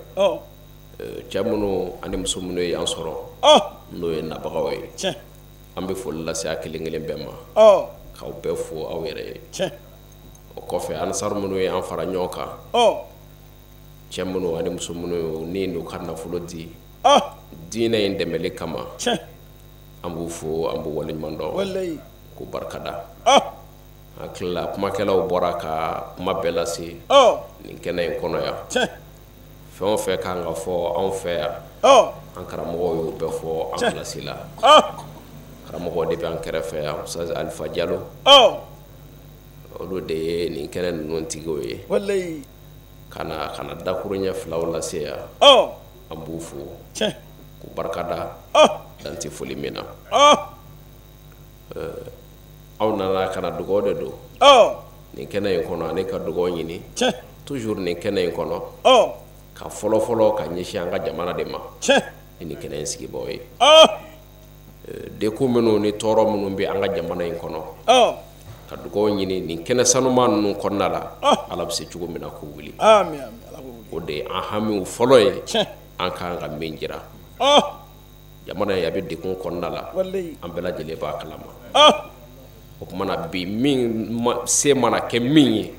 cɛ minnu ani muso minnu ye an sɔrɔ, n'o ye nabagaw ye, an bɛ foli lase a kelen kelen bɛɛ ma, k'aw bɛɛ fo aw yɛrɛ ye. O kɔfɛ ansaru minnu ye an fara ɲɔgɔn kan, cɛ minnu ani muso minnu ni n'u ka nafolo di diinɛ in dɛmɛli kama, an b'u fo, an b'u waleɲuman dɔn, k'u barikada. An tilala kumakɛlaw bɔra ka kuma bɛɛ lase nin kɛnɛ in kɔnɔ yan. Fɛn o fɛn kan ka fɔ anw fɛ yan, an karamɔgɔw y'o bɛɛ fɔ an kilasi la. Karamɔgɔw de bɛ an kɛrɛfɛ yan, Ustaz Alifa Jalo, olu de ye nin kɛnɛ ninnu tigiw ye. Ka na dakuruɲɛ filaw lase yan, an b'u fo k'u barikada dan tɛ foli min na. Aw nana ka na dugawu de don nin kɛnɛ in kɔnɔ, ani ka dugawu ɲini toujours nin kɛnɛ in kɔnɔ, ka fɔlɔ-fɔlɔ ka ɲɛsin an ka jamana de ma ni nin kɛnɛ in sigibaaw ye. Dekun minnu ni tɔɔrɔ minnu bɛ an ka jamana in kɔnɔ, ka dugawu ɲini nin kɛnɛ sanuman ninnu kɔnɔna la, Ala bɛ se cogo min na k'u wuli. O de ye an hamiw fɔlɔ ye, an kan ka min jira jamana in a bɛ dekun kɔnɔna la, an bɛɛ lajɛlen b'a kalama. O tuma na bi min se mana kɛ min ye,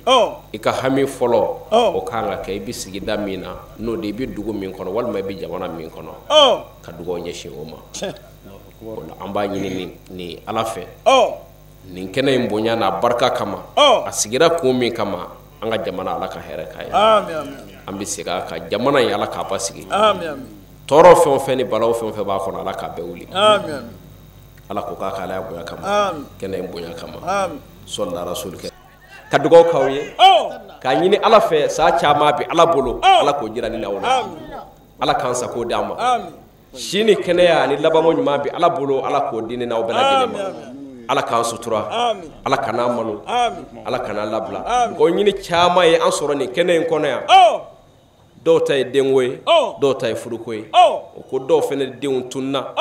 i ka hami fɔlɔ o kan ka kɛ i bɛ sigida min na, n'o de i bɛ dugu min kɔnɔ walima i bɛ jamana min kɔnɔ, ka dugawu ɲɛsin o ma. O la an b'a ɲini ni Ala fɛ, nin kɛnɛ in bonya n'a barika kama, a sigira kun min kama, an ka jamana Ala ka hɛrɛ k'a ye. An bɛ segin a kan, jamana in Ala k'a basigi, tɔɔrɔ fɛn o fɛn ni balawu fɛn o fɛn b'a kɔnɔ, Ala k'a bɛɛ wuli. Ala ko k'a k'ala bonya kama, kɛnɛ in bonya kama, sɔli rasul kɛ. Ka dugawu k'aw ye, k'a ɲini Ala fɛ, saa caman bɛ Ala bolo, Ala k'o jira ni n'aw la, Ala k'an sago d'an ma, si ni kɛnɛya ani labanko ɲuman bɛ Ala bolo, Ala k'o di ni n'aw bɛɛ lajɛlen ma. Ala k'an sutura, Ala kan'an malo, Ala kan'an labila. Mɔgɔ ɲini caman ye an sɔrɔ nin kɛnɛ in kɔnɔ yan. Dɔw ta ye denko ye, dɔw ta ye furuko ye, o ko dɔw fana denw tununna.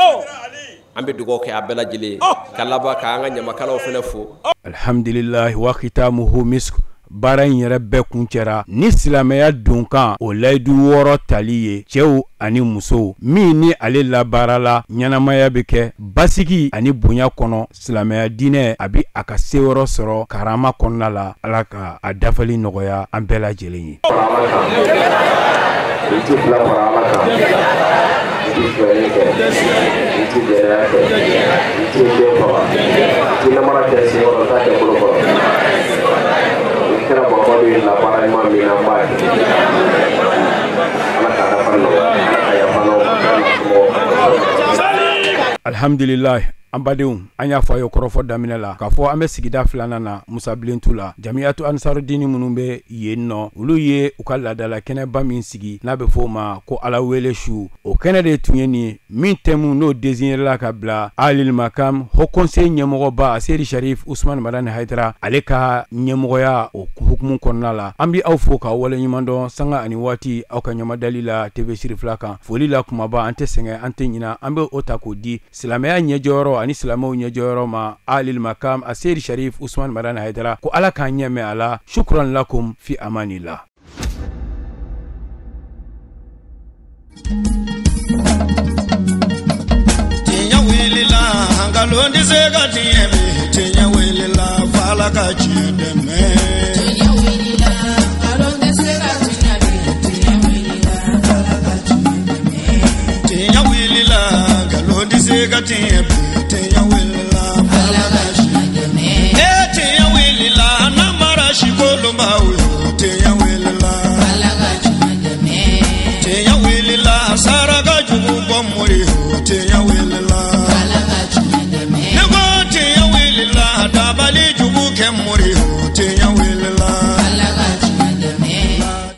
An bɛ dugawu kɛ a bɛɛ lajɛlen ye, ka laban k'an ka ɲamakalaw fana fo. Alhamdulilahi wa khitamuhu misk. Baara in yɛrɛ bɛɛ kuncɛra ni silamɛya donkan o layidu 6 tali ye, cɛw ani musow, min ni ale labaarala ɲɛnamaya bɛ kɛ basigi ani bonya kɔnɔ. Silamɛya diinɛ a bɛ a ka seyɔrɔ sɔrɔ karama kɔnɔna la. Ala ka a dafali nɔgɔya an bɛɛ lajɛlen ye. Alhamdulilahi. An badenw, an y'a fɔ a ye kɔrɔfɔ daminɛ la k'a fɔ an bɛ sigida filanan na Musa Bilentu la. Jamiyatu Ansarudini minnu bɛ yen nɔ, olu ye u ka laadala kɛnɛba min sigi n'a bɛ fɔ o ma ko Ala wele su. O kɛnɛ de tun ye nin min thème n'o désigné la ka bila Alil Makam Haut Conseil ɲɛmɔgɔba Seyidi Sharif Usman Madani Hayidara, ale ka ɲɛmɔgɔya o hukumu kɔnɔna la. An bɛ aw fo k'aw waleɲuman dɔn sanga ani waati aw ka ɲamadali la TV Siri fila kan. Foli la kumaba, an tɛ sɛgɛn, an tɛ ɲina, an bɛ o ta k'o di silamɛya ɲɛjɔyɔrɔ ani silamɛw ɲɛjɔyɔrɔ ma Alil Makam a Seyidi Sharif Usman Madani Hayidara, ko Ala k'an ɲɛmɛ a la. Shukran lakum fi amanillah. Tiɲɛ wulila, nkalon tɛ se ka tiɲɛ bi. Tiɲɛ wulila, f'Ala ka tiɲɛ dɛmɛ. Tiɲɛ wulila, nkalon tɛ se ka tiɲɛ bi. Tiɲɛ wulila, f'Ala ka tiɲɛ dɛmɛ. Tiɲɛ wulila, nkalon tɛ se ka tiɲɛ bi. Tiɲɛ wulila.